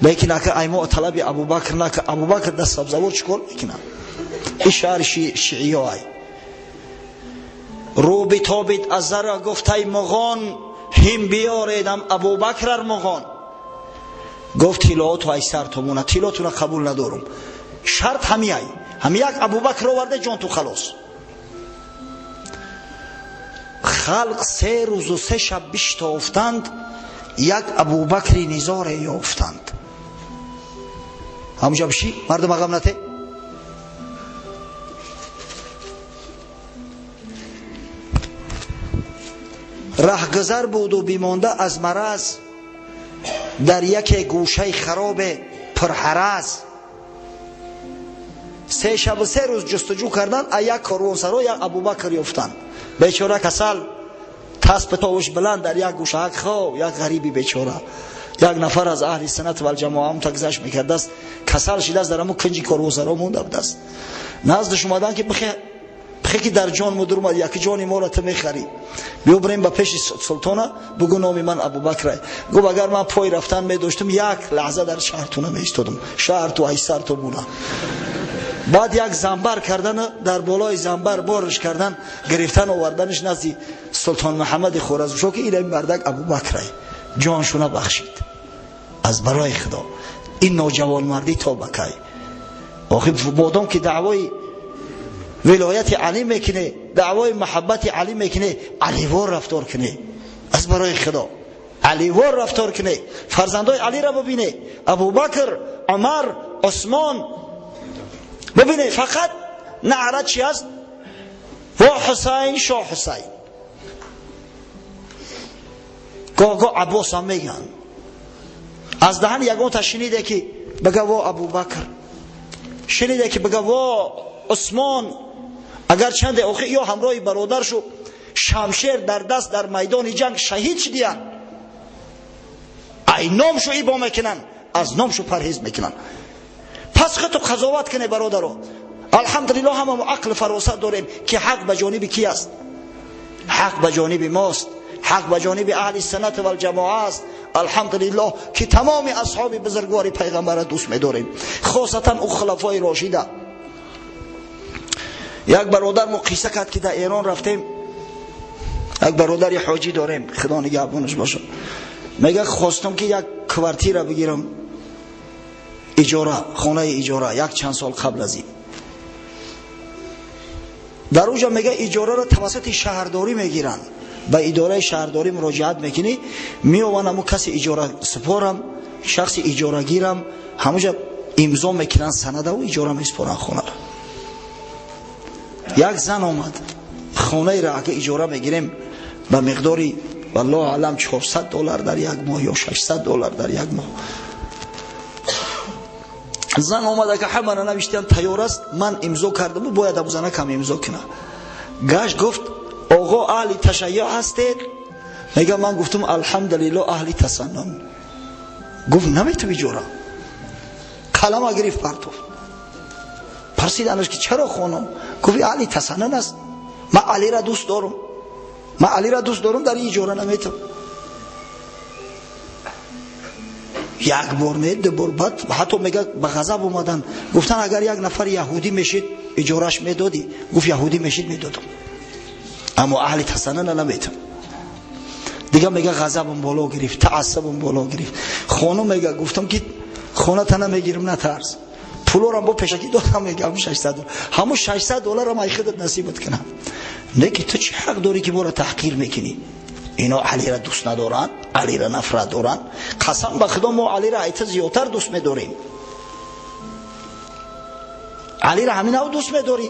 лекин ака аймо талаби Абубакр нака. Абубакр дар Сабзавор чӣ кор мекунад? Ин шаҳри шииё ай. Рӯ битобид аз зара, гуфтай муғон, ҳим биёредам Абубакрар муғон. Гуфт тилооту ай сар тумона, тилотуна қабул надорум, шарт ҳами ай, ҳами як Абубакр оварда ҷон ту халос. Халқ 3 рӯзу 3 шаб биштофтанд, як Абубакри низоре ёфтанд. Ҳамуҷа биши мардум ағам нате. Раҳгузар буду бимонда аз мараз, дар яке гӯшаи харобе пурҳараз. 3 шабу 3 рӯз ҷустуҷӯ кардан, а як корвонсаро як Абубакр ёфтанд. Бечора касал, таспи товуш баланд, дар як гӯшаак хоб, як ғариби бечора, Як нафар аз аҳли суннат вал ҷамоа ҳам гузашт мекардааст, касал шидааст, дар ҳамон кунҷи корвозаро монда будааст. Наздаш омадан ки бихе ки дар ҷон мудур омад, яки ҷони моро ту мехарӣ, биё бирем ба пеши султона, бугӯ номи ман Абубакр. Гуфт агар ман пой рафтан медоштам, як лаҳза дар шаҳр ту намеистодам, шаҳр ту ай сар ту буна. Баъд як занбар кардан, дар болои занбар борш кардан, гирифтан оварданаш назди султон Муҳаммади Хоразмшоҳ, ки ин мардак Абубакр ҷоншуна бахшид аз барои Худо. Ин ноҷавонмардӣ то ба кай? Охир модом ки даъвои вилояти Али мекунӣ, даъвои муҳаббати Али мекунӣ, Аливор рафтор кунӣ аз барои Худо, Аливор рафтор кунӣ, фарзандои Алиро бибинӣ, Абубакр, Умар, Усмон бибинӣ, фақат наъра чи аст? Во Ҳусайн, шоҳ Ҳусайн. Гоҳ-гоҳ Аббос ҳам мегӯянд. Аз даҳан ягонта шуниде ки бага во Абубакр, шуниде ки бага во Усмон. Агар чанде охир ё ҳамроҳи бародаршу шамшер дар даст дар майдони ҷанг шаҳид шудиянд, ай номшу ибо мекунанд, аз номшу парҳез мекунанд. Пас худту қазоват кунед, бародаро. Алҳамдулиллоҳ, ҳама мо ақл фаросат дорем, ки ҳақ ба ҷониби ки аст? Ҳақ ба ҷониби мост, ҳақ ба ҷониби аҳли суннат вал ҷамоа аст. Алҳамдулиллоҳ, ки тамоми асҳоби бузургвори пайғамбарро дӯст медорем, хосатан ӯ хулафои рошида. Як бародар мо қисса кард, ки дар Эрон рафтем, як бародари ҳоҷӣ дорем, Худо нигаҳбонаш бошад. Мега хостам ки як квартира бигирам, иҷора, хонаи иҷора, як чанд сол қабл аз ин. Дар уҷа мега иҷораро тавассути шаҳрдорӣ мегиранд. Ба идораи шаҳрдорӣ муроҷиат мекунӣ, меованд ҳамун каси иҷора супорам, шахси иҷорагирам, ҳамуҷа имзо мекунанд санадаву иҷора месупоранд хонаро. Як зан омад, хонаеро агар иҷора мегирем ба миқдори валлоҳу аълам $400 дар як моҳ ё $600 дар як моҳ. Зан омад, агар ҳамаро навиштан тайёр аст, ман имзо кардаму бояд абу занакам имзо кунад. Гашт, гуфт оғо аҳли ташайюъ ҳастед? Мега ман гуфтам алҳамдулиллоҳ, аҳли тасаннун. Гуфт наметум иҷора. Қалама гирифт, партофт. Парсиданаш ки чаро хонум? Гуфт аҳли тасаннун аст, ман Алиро дӯст дорам, ман Алиро дӯст дорам, дар ин иҷора наметум. Як бор не, ду бор, баъд ҳатто мега ба ғазаб омадан, гуфтан агар як нафар яҳудӣ мешид иҷораш медодӣ? Гуфт яҳудӣ мешид медодам, аммо аҳли тасаннуна наметам. Дига мега ғазабам боло гирифт, таассубам боло гирифт. Хонум мега гуфтам ки хоната намегирам, натарс, пулорам бо пешакӣ додам, мега ҳамун $600, ҳамун $600 ай худат насибат кунам. Не ки ту чӣ ҳақ дорӣ ки моро таҳқир мекунӣ? Ино Алиро дӯст надоранд, Алиро нафрат доранд. Қасам ба Худо, мо Алиро айта зиёдтар дӯст медорем. Алиро ҳамин ав дӯст медорӣ?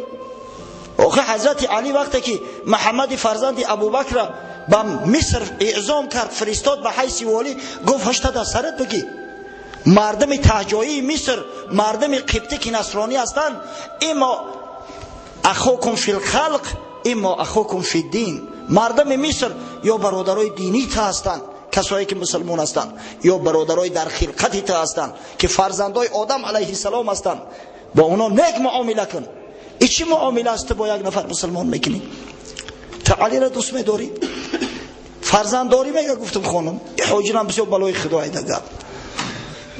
Охир ҳазрати Али вақте ки Муҳаммади фарзанди Абубакрро ба Миср эъзом кард, фиристод ба ҳайси волӣ, гуфт ҳашта дар сарат бигӣ, мардуми таҳҷоии Миср, мардуми қибтӣ ки насронӣ ҳастанд, иммо ахокум фил халқ, иммо ахокум фи дин. Мардуми Миср ё бародарои динии та ҳастанд, касое ки мусулмон ҳастанд, ё бародарои дар хилқати та ҳастанд, ки фарзандои Одам алайҳиссалом ҳастанд. Бо онҳо нек муомила кун. И чӣ муомила аст ту бо як нафар мусулмон мекунӣ? Ту Алиро дӯст медорӣ, фарзанддорӣ? Мега гуфтам хонум, ҳоҷирам бисёр балои Худо айда гап.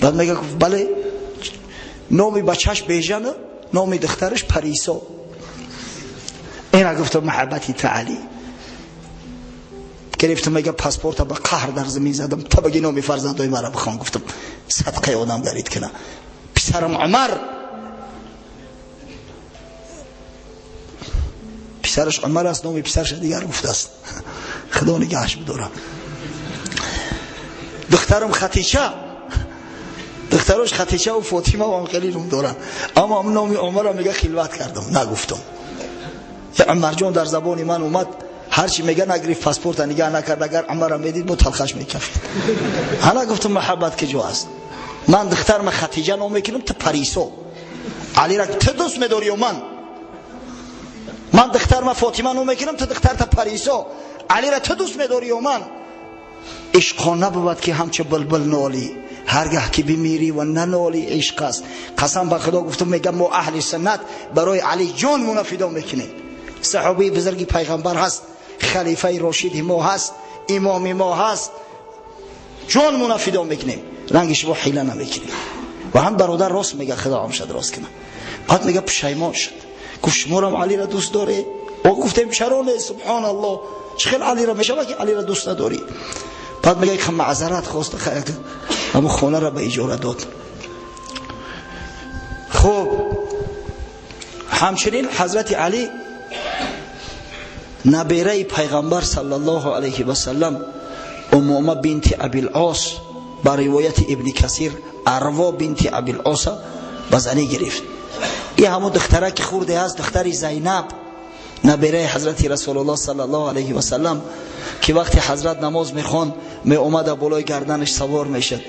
Баъд мега гуфт бале, номи бачаш Бежана, номи духтараш Парисо. Ина гуфтам муҳаббати ту Али. Гирифтам, мега паспорта ба қаҳр дар замин задам, та баги номи фарзандои маро бихон. Гуфтам садқаи одам гарид кунам, писарам Умар, писараш Умар аст, номи писараш дигар гуфтааст, Худо нигаҳаш бидорад. Духтарам Хатича, духтарош Хатича ва Фотима ҳам хеле ном доранд, аммо номи Умарро мега хилват кардам, нагуфтам. Умарҷон дар забони ман омад, ҳарчи мега нагирифт, паспорта нигаҳ накард, агар Умарро медид бо талхаш мекафид. Ҳана гуфтам муҳаббат куҷо аст? Ман духтарма Хатиҷа ном мекунам, ту Парисо. Алира ту дӯст медорӣ ё ман? Ман духтарма Фотима ном мекунам, ту духтарта Парисо. Алира ту дӯст медорӣ ё ман? Ишқо набуд ки ҳамчу булбул нолӣ, ҳаргаҳ ки бимирӣ ва нанолӣ ишқ аст. Қасам ба Худо гуфтам, мегам мо аҳли суннат барои Алӣ ҷонмонро фидо мекунем. Саҳобаи бузурги пайғамбар ҳаст, халифаи рошиди мо ҳаст, имоми мо ҳаст, ҷонмонро фидо мекунем, ранги шумо ҳила намекунем. Ва ҳам бародар рост мега, Худо ҳам шад рост кунад. Баъд мега пушаймон шуд, гуфт шуморам Алиро дӯст доред? О гуфтем чаро не, субҳоналлоҳ, чӣ хел Алиро мешавад ки Алиро дӯст надорӣ? Баъд мега ки маъзарат хост, ҳамон хонаро ба иҷора дод. Хуб, ҳамчунин ҳазрати Алӣ набераи пайғамбар саллаллоҳу алайҳи васаллам Умома бинти Абилос ба ривояти Ибни Касир Арво бинти Абилоса ба занӣ гирифт. И ҳамон духтара ки хурде ҳаст, духтари Зайнаб, набераи ҳазрати Расулуллоҳ саллаллоҳу алайҳи васаллам, ки вақте ҳазрат намоз мехонд меомада болои гарданаш савор мешуд.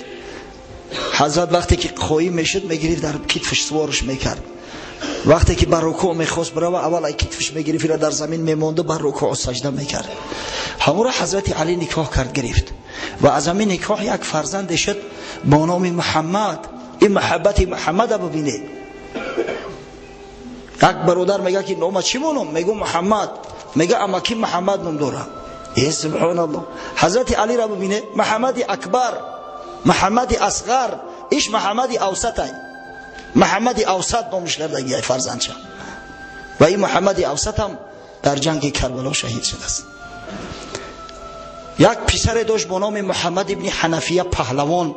Ҳазрат вақте ки қоим мешуд мегирифт дар китфаш суворш мекард. Вақте ки ба рукӯъ мехост бирава, аввал ай китфаш мегирифт, ира дар замин мемонду бар рукӯъ сажда мекард. Ҳамонро ҳазрати Алӣ никоҳ кард, гирифт ва аз ҳамин никоҳ як фарзанде шуд бо номи Муҳаммад. Ин муҳаббати Муҳаммада бибинед. Як бародар мега ки нома чӣ моном? Мегӯ Муҳаммад. Мега амаки Муҳаммад ном дорам. Е субҳоналлоҳ. Ҳазрати Алиро бибинед, Муҳаммади Акбар, Муҳаммади Асғар, иш Муҳаммади Авсатай. Муҳаммади Авсат номш кардагиай фарзандча. Ва ин Муҳаммади Авсат ҳам дар ҷанги Карбало шаҳид шудааст. Як писаре дошт бо номи Муҳаммад ибни Ҳанафия паҳлавон.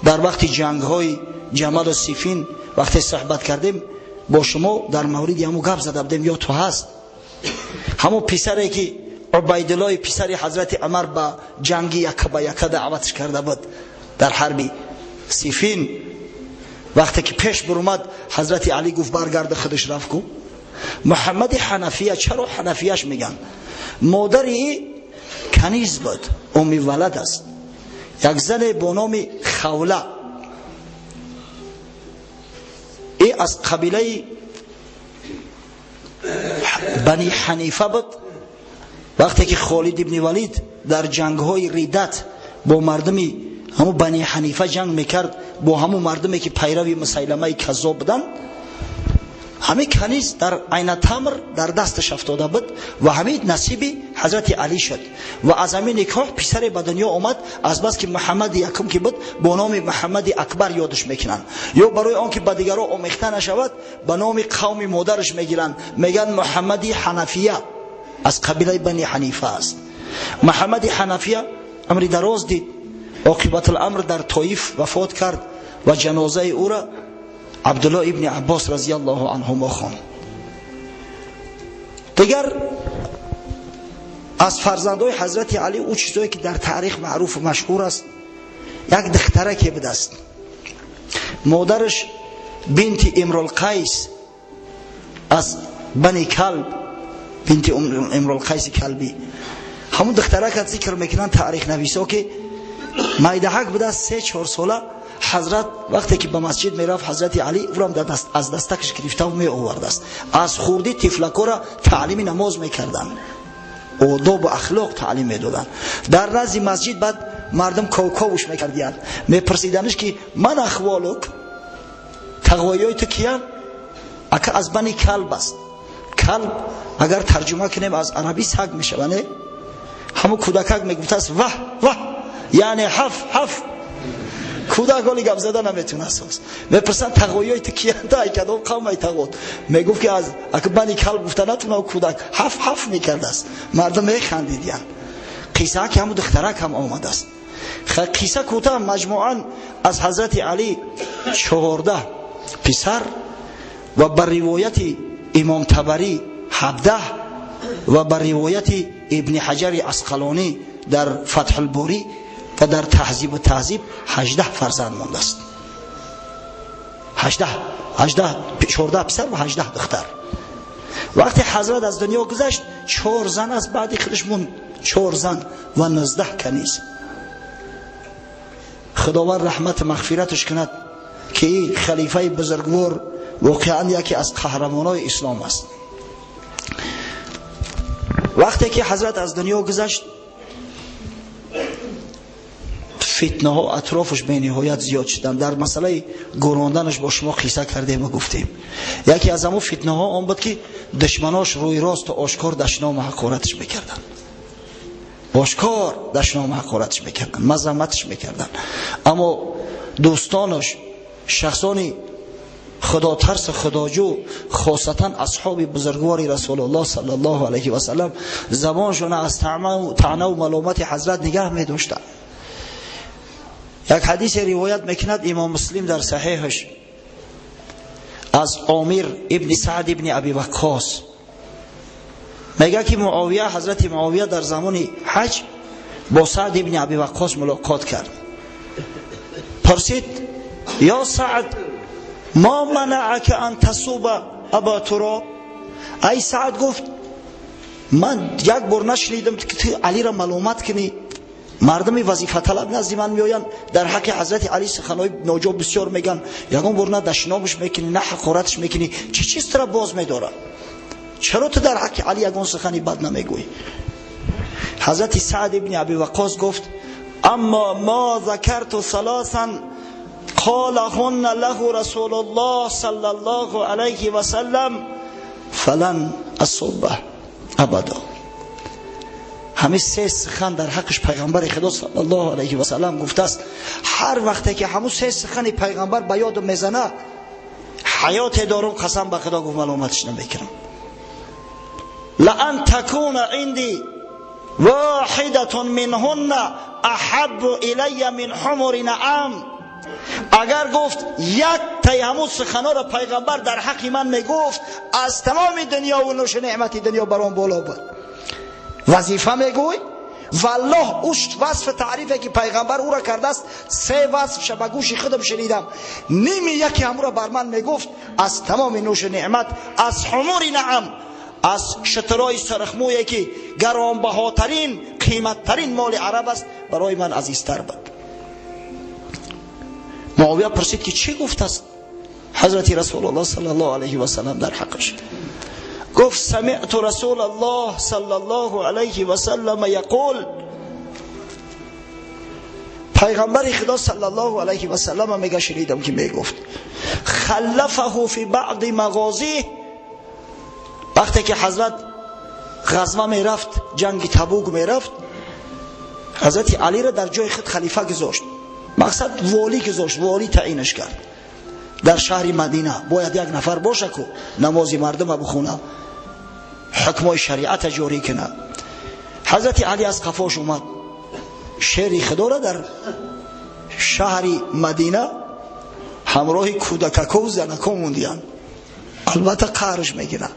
Дар вақти ҷангҳои Ҷамалу Сифин вақте суҳбат кардем бо шумо дар мавриди ҳамун гап зада будем, ё ту ҳаст? Ҳамон писаре ки Убайдуллои писари ҳазрати Умар ба ҷанги яка ба яка даъватш карда буд дар ҳарби Сифин, вақте ки пеш бурумад ҳазрати Алӣ гуфт баргарда, худаш рафт ку. Муҳаммади Ҳанафия, чаро Ҳанафияш меган? Модари каниз буд, умми валад аст. Як зане бо номи Хавла, и аз қабилаи Бани Ҳанифа буд. Вақте ки Холид ибни Валид дар ҷангҳои ридат бо мардуми ҳамун Бани Ҳанифа ҷанг мекард, бо ҳамун мардуме ки пайрави Мусайламаи каззоб буданд, ҳамин каниз дар Айнатамр дар дасташ афтода буд ва ҳамин насиби ҳазрати Алӣ шуд. Ва аз ҳамин никоҳ писаре ба дунё омад, аз бас ки Муҳаммади якум ки буд бо номи Муҳаммади Акбар ёдаш мекунанд, ё барои он ки ба дигаро омехта нашавад ба номи қавми модараш мегиранд, мегӯянд Муҳаммади Ҳанафия, аз қабилаи Бани Ҳанифа аст. Муҳаммади Ҳанафия амри дароз дид, оқибатуламр дар Тоиф вафот кард ва ҷанозаи ӯра Абдулло ибни Аббос разияллоҳу анҳумо хонд. Дигар аз фарзандҳои ҳазрати Алӣ ӯ чизое ки дар таърих маъруфу машҳур аст, як духтараке будаст. Модараш бинти Имрулқайс аз Бани Калб, бинти Имрулқайси Калбӣ. Ҳамун духтаракат зикр мекунанд таърихнависо ки майдаҳак будааст, 3-4 сола. Ҳазрат вақте ки ба масҷид мерафт, ҳазрати Алӣ ӯрам аз дастакаш гирифтаву меовардааст. Аз хурдӣ тифлакора таълими намоз мекарданд, одобу ахлоқ таълим медоданд. Дар назди масҷид баъд мардум ковковуш мекардиянд, мепурсиданиш ки ман ахволук, тағвоиёи ту киян? Ака аз Бани Калб аст. Калб агар тарҷума кунем аз арабӣ саг мешава, не? Ҳамун кӯдакак мегуфтааст ваҳ ваҳ, яъне ҳаф ҳаф. Кӯдак ҳоли гап зада наметунаст. Мепурсанд тағоиёи ту киянд, ай кадом қавмай тағот? Мегуфт ки аз ака Бани Калб гуфта натуна, кӯдак ҳаф ҳаф мекардааст. Мардум механдидиянд. Қисса ки ҳамун духтарак ҳам омадааст. Қисса кӯтаҳ, маҷмӯан аз ҳазрати Алӣ 14 писар ва ба ривояти Имом Табарӣ 17 ва ба ривояти Ибни Ҳаҷари Асқалонӣ дар Фатҳулборӣ ва дар Таҳзибу Таҳзиб 18 фарзанд мондааст. 14 писар ва 18 духтар. Вақте ҳазрат аз дунё гузашт, 4 зан аз баъди худаш монд, 4 зан ва 19 каниз. Худованд раҳмат мағфираташ кунад ки халифаи бузургвор воқеан яке аз қаҳрамонои ислом аст. Вақте ки ҳазрат аз дунё гузашт, Фитнаҳо атрофаш бениҳоят зиёд шуданд. Дар масъалаи гӯронданаш бо шумо қисса кардем ва гуфтем. Яке аз ҳамон фитнаҳо он буд, ки душманош рӯи рост ва ошкор дашному ҳақораташ мекарданд. Ошкор дашному ҳақораташ мекарданд, мазамматаш мекарданд. Аммо дӯстонаш, шахсони худотарс, худоҷӯ, хосатан асҳоби бузургвори Расулуллоҳ саллаллоҳу алайҳи васаллам, забоншон аз таъна ва маломати ҳазрат нигаҳ медоштанд. Як ҳадисе ривоят мекунад имом Муслим дар саҳеҳаш аз Омир ибни Саъд ибни Аби Ваққос. Мегӯяд, ки Муовия, ҳазрати Муовия дар замони ҳаҷ бо Саъд ибни Аби Ваққос мулоқот кард. Пурсид: ё Саъд, ма манаъака ан тасуба аба Туроб? Ай Саъд, гуфт, ман як бор нашунидам, ки ту Алиро маломат кунӣ. Мардуми вазифаталаб назди ман меоянд, дар ҳаққи ҳазрати Али суханҳои ноҷо бисёр мегӯянд. Ягон бор на дашномаш мекунӣ, на ҳақораташ мекунӣ. Чӣ чиз тура боз медорад? Чаро ту дар ҳаққи Али ягон сухани бад намегӯӣ? Ҳазрати Саъд ибни Аби Ваққос гуфт: аммо ма закарту саласан қолаҳунна лаҳу Расулуллоҳ саллаллоҳу алайҳи васаллам фалан асубба абадо. Ҳамин се сухан дар ҳаққаш пайғамбари Худо саллаллоҳу алайҳи васаллам гуфтааст. Ҳар вақте ки ҳамун се сухани пайғамбар ба ёдам мезана, ҳаёте дорум, қасам ба Худо, гуфт, маломаташ намекунам. لأن تكون عندي واحدة منهن أحب إلي من حمر نعم. اگر گفت یک تای همون سخنا را پیغمبر در حق من میگفت، از تمام دنیا و نوش نعمت دنیا برام بالا بود. وظیفه میگوی؟ والله اوش وصف تعریفی که پیغمبر او را کرده است، سه وصف به گوش خودم شنیدم، نیمی یکی همون را بر من میگفت، از تمام نوش نعمت، از حمر نعم، از شترای سرخمویی که گرانبهاترین قیمتترین مال عرب است، برای من عزیزتر بود. معاویه پرسید که چی گفت است حضرت رسول الله صلی الله علیه و سلم در حقش؟ گفت: سمعت رسول الله صلی الله علیه و سلم یقول، پیغمبر خدا صلی الله علیه و سلم میگه شنیدم که میگفت، خلفه فی بعض مغازیه. وقتی که حضرت غزوه میرفت، جنگ تبوک میرفت، حضرت علی را در جای خود خلیفه گذاشت، مقصد والی گذاشت، والی تعیینش کرد. در شهر مدینه باید یک نفر باشه که نماز مردم بخونه، حکمای شریعت جاری کنه. حضرت علی از قفاش اومد، شعر خدا را در شهر مدینه همراه کودککو و زنکو موندیان. البته قهرش میگیره.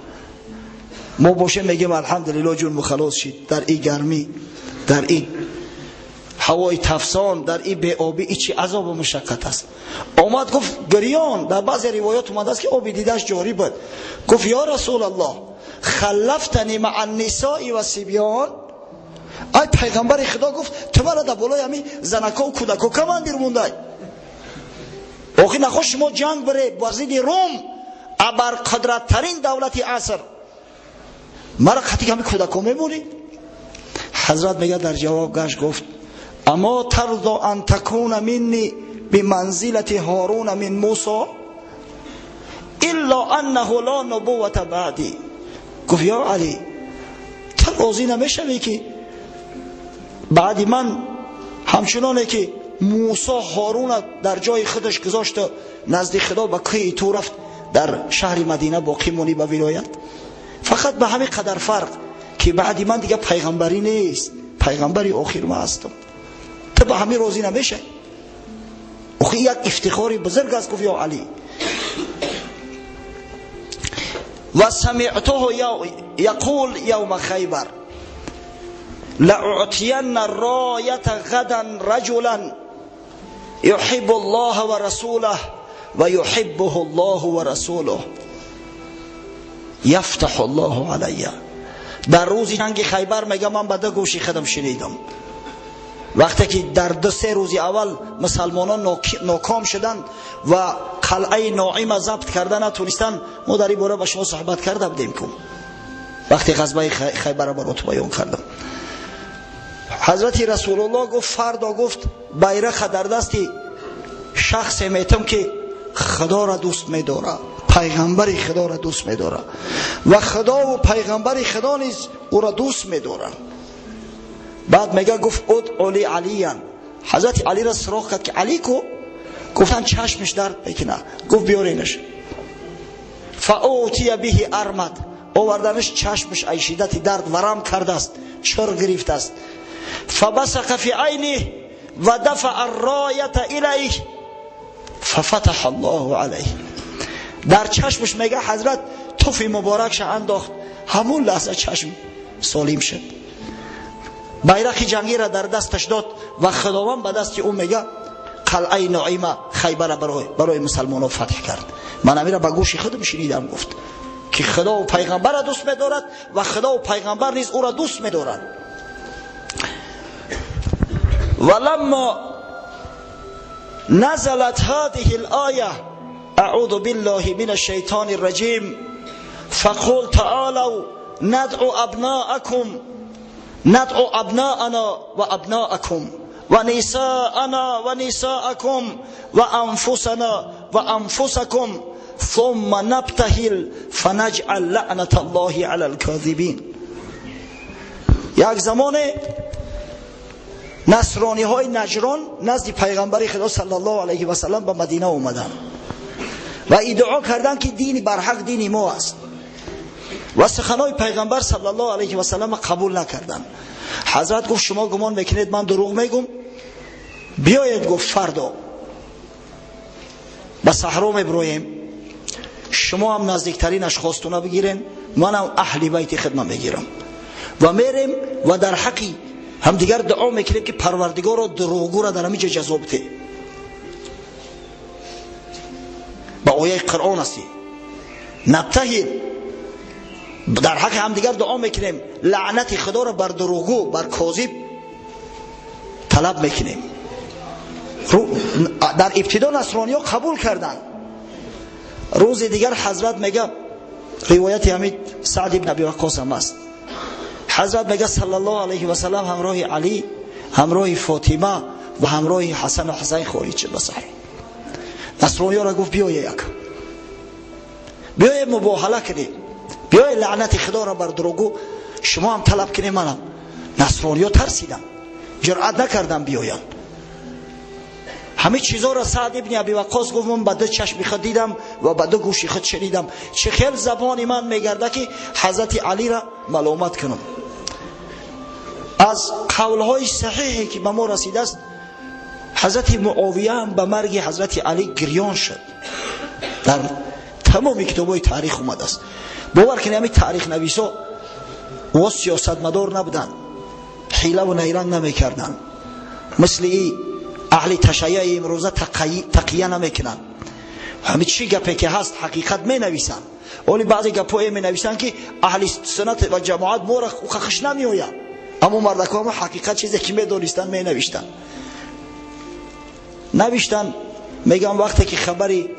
ما باشه میگیم الحمدلله جون مخلاص شید، در این گرمی، در این هوای تفسان، در این بی آبی، این چی عذاب و مشقت است. آمد گفت گریان، در بعضی روایات اومده است که آبی دیدش جاری بود. گفت یا رسول الله خلفتنی مع النساء و صبیان. ای پیغمبر خدا، گفت تو مرا در بالای همین زنکا و کودکا کماندیر موندای. آخه نخواست شما جنگ بره بر ضد روم، ابر قدرت ترین دولت عصر، مرا خطی که همین کودکا میمونی؟ حضرت میگه در جواب گشت گفت اما ترضا ان تکون منی بمنزلة هارون من موسی الا انه لا نبوة بعدی. گفت یا علی، تو راضی نمیشوی که بعد من همچنانه که موسی هارون در جای خودش گذاشت، نزد خدا به کوه طور رفت، در شهر مدینه باقی مونی به ولایت؟ فقط به همین قدر فرق که بعد من دیگه پیغمبری نیست، پیغمبری آخر ما هستم. تو به همین راضی نمیشه؟ آخه یک افتخاری بزرگ است. گفت یا علی و سمعته یقول یوم خیبر لأعطين الراية غدا رجلا يحب الله ورسوله ويحبه الله ورسوله یفتح الله علی. در روز جنگ خیبر میگم من به دو گوشی خودم شنیدم، وقتی که در دو سه روز اول مسلمانان ناکام شدند و قلعه ناعم ضبط کرده نتونستند. ما در این باره با شما صحبت کرده بودیم که وقتی غزوه خیبر را برات بیان کردم، Ҳазрати Расулуллоҳ гуфт фардо гуфт байрақа дар дасти шахсе метам ки Худоро дӯст медорад, пайғамбари Худоро дӯст медорад ва Худову пайғамбари Худо низ ӯро дӯст медоранд. Баъд мега гуфт удъу ли Алиян. Ҳазрати Алиро суроғ кард ки Али ку? Гуфтан чашмаш дард мекунад. Гуфт биёренаш. Фаутия биҳи армад. Оварданаш чашмаш ай шиддати дард варам кардааст, чир гирифтааст. Фабасақа фи айних ва дафаа арроята илайҳ фафатаҳа Аллоҳу алайҳ. Дар чашмаш мега ҳазрат туфи муборакша андохт, ҳамун лаҳза чашм солим шуд. Байрақи ҷангиро дар дасташ дод ва Худованд ба дасти ӯ мега қалъаи Нуима Хайбара барои мусалмонон фатҳ кард. Ман амира ба гӯши худам шунидам, гуфт ки Худову пайғамбарро дӯст медорад ва Худову пайғамбар низ ӯро дӯст медорад. Ва ламма نزلت هذه الآية أعوذ بالله من الشيطان الرجيم فقل تعالوا ندعو أبناءكم ندعو أبناءنا وأبناءكم ونساءنا ونساءكم وأنفسنا وأنفسكم ثم نبتهل فنجعل لعنة الله على الكاذبين. یک زمان نصرانی های نجران نزد پیغمبر خدا صلی الله علیه و سلم به مدینه اومدن و ادعا کردند که دین برحق دین ما است و سخنهای پیغمبر صلی الله علیه و سلم قبول نکردند. حضرت گفت شما گمان میکنید من دروغ میگم؟ بیایید گفت فردا به صحرا میبرویم، شما هم نزدیکترین اشخاصتون بگیرین، منم اهل بیت خدمت میگیرم و میریم و در حقی هم دیگر دعا میکنیم که پروردگار را دروغگو را در همینجا جزا بده. با آیه قرآن هستی نبتهل، در حق هم دیگر دعا میکنیم لعنت خدا را بر دروغگو بر کاذب طلب میکنیم. در ابتدا نصرانی ها قبول کردند. روز دیگر حضرت میگه، روایت همین سعد بن ابی وقاص هم است، حضرت میگه صلی الله علیه و سلم همراه علی، همراه فاطمه و همراه حسن و حسین خارج شد به صحرا. نصرانی ها را گفت بیایید یک، بیایید مباهله کنیم، بیایید لعنت خدا را بر دروغگو شما هم طلب کنیم منم. نصرانی ها ترسیدن، جرأت نکردن بیایند. همه چیزا را سعد ابن ابی وقاص گفت من با دو چشم خود دیدم و با دو گوش خود شنیدم، چه خیل زبان من میگرده که حضرت علی را ملامت کنم. از قولهای صحیحی که به ما رسیده است، حضرت معاویه هم به مرگ حضرت علی گریان شد. در تمام کتاب‌های تاریخ اومده است. باور کنید همین تاریخ نویسا و سیاستمدار نبودن، حیله و نیرنگ نمیکردن، مثل ای اهل تشیع امروزه تقیه نمیکنن. همه چی گپی که هست حقیقت می نویسن، ولی بعضی گپای می نویسن که اهل سنت و جماعت مورا خوش نمیآید، اما مردکا هم حقیقت چیزی که می دونستن می نوشتن. نوشتن میگم وقتی که خبری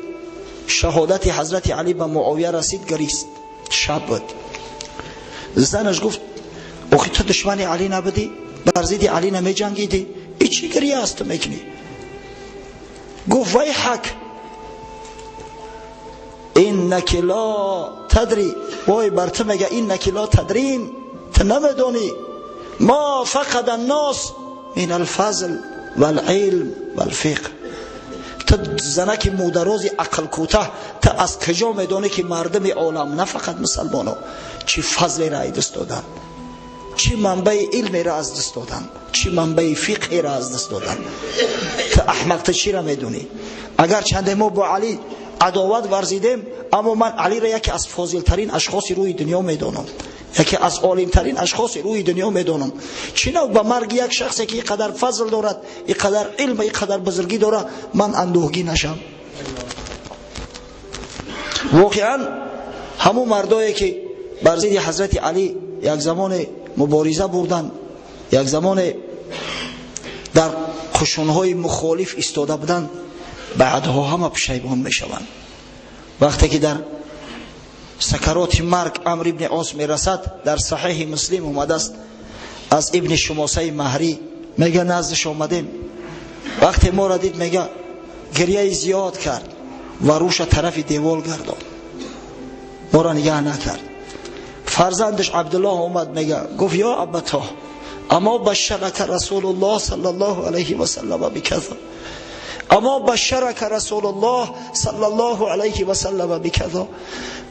شهادت حضرت علی به معاویه رسید گریست، شب بود. زنش گفت آخه تو دشمن علی نبودی؟ بر ضد علی نمی جنگیدی؟ ای چی گریه است تو میکنی؟ گفت ویحک انک لا تدری، وای بر تو میگه انک لا تدرین، تو نمیدونی ما فقد الناس من الفضل والعلم والفقه. تو زنک مودروز عقل کوتاه، تو از کجا میدونی که مردم عالم نه فقط مسلمانو چی فضل را دست دادن، چی منبع علم را از دست دادن، چی منبع فقه را از دست دادن. تو احمق تو چی را میدونی؟ اگر چند ما با علی عداوت ورزیدیم، اما من علی را یکی از فاضل ترین اشخاص روی دنیا میدونم، یکی از عالم ترین اشخاص روی دنیا میدونم. چی به مرگ یک شخصی که اینقدر فضل دارد، اینقدر علم، اینقدر بزرگی دارد، من اندوهگین نشم؟ واقعا همون مردایی که بر ضد حضرت علی یک زمان مبارزه بردن، یک زمان در قشونهای مخالف ایستاده بودن، بعدها همه پشیمان میشوند. وقتی که در سکرات مرگ عمرو ابن عاص میرسد، در صحیح مسلم اومده است، Аз ибни Шумосаи Маҳрӣ мега наздиш омадем. Вақте моро дид, мега гирияи зиёд кард ва рӯша тарафи девол гардонд, моро нигаҳ накард. Фарзандаш Абдуллоҳ омад, мега гуфт: ё абато, амо башарака Расулуллоҳ саллаллоҳу алайҳи васаллама биказа, амо башарака Расулуллоҳ саллаллоҳу алайҳи васаллама биказа.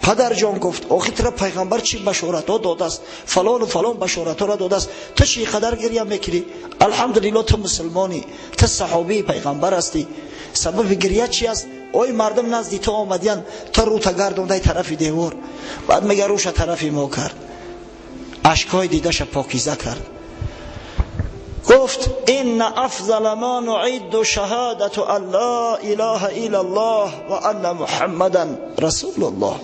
Падарҷон, гуфт, охи тура пайғамбар чӣ башоратҳо додааст? Фалону фалон башоратҳоро додааст, ту чӣ қадар гиря мекунӣ? Алҳамдулилло, ту мусулмонӣ, ту саҳобии пайғамбар ҳастӣ. Сабаби гиря чи аст? Ой, мардум назди ту омадиян, ту рӯта гардондай тарафи девор. Баъд мега рӯша тарафи мо кард, ашкҳои дидаша покиза кард, гуфт: инна афзала ма нуидду шаҳадату ан ла илаҳа иллаллоҳ ва анна муҳаммадан расулуллоҳ.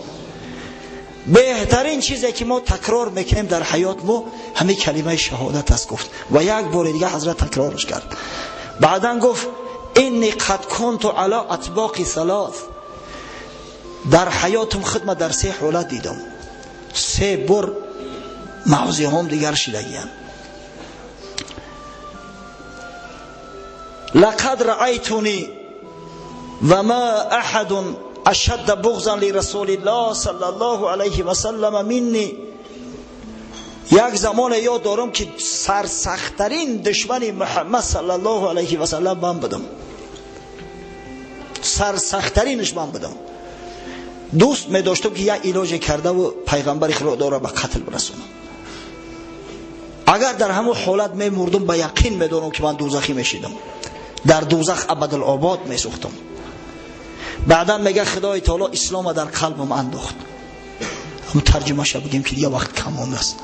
Беҳтарин чизе ки мо такрор мекунем дар ҳаёт мо ҳамин калимаи шаҳодат аст, гуфт. Ва як бори дига ҳазрат такрорш кард. Баъдан гуфт: инни қад кунту ала атбоқи салос. Дар ҳаётам худма дар се ҳолат дидам, се бор мавзеҳом дигар шидагиянд. Лақад раайтуни ва ма аҳадун ашадда буғзан лирасулиллоҳ саллаллоҳу алайҳи васаллама минни. Як замоне ёд дорам, ки сарсахттарин душмани Муҳаммад саллаллоҳу алайҳи васаллам ман будам, сарсахттаринаш ман будам. Дӯст медоштам, ки як илоҷе кардаву пайғамбари худоро ба қатл бирасонам. Агар дар ҳамон ҳолат мемурдум, ба яқин медонам, ки ман дӯзахӣ мешидам, дар дӯзах абадулобод месӯхтам. Баъдан мега Худои таоло ислома дар қалбам андохт. Ҳамн тарҷумаша бигем, ки дига вақт кам мондааст.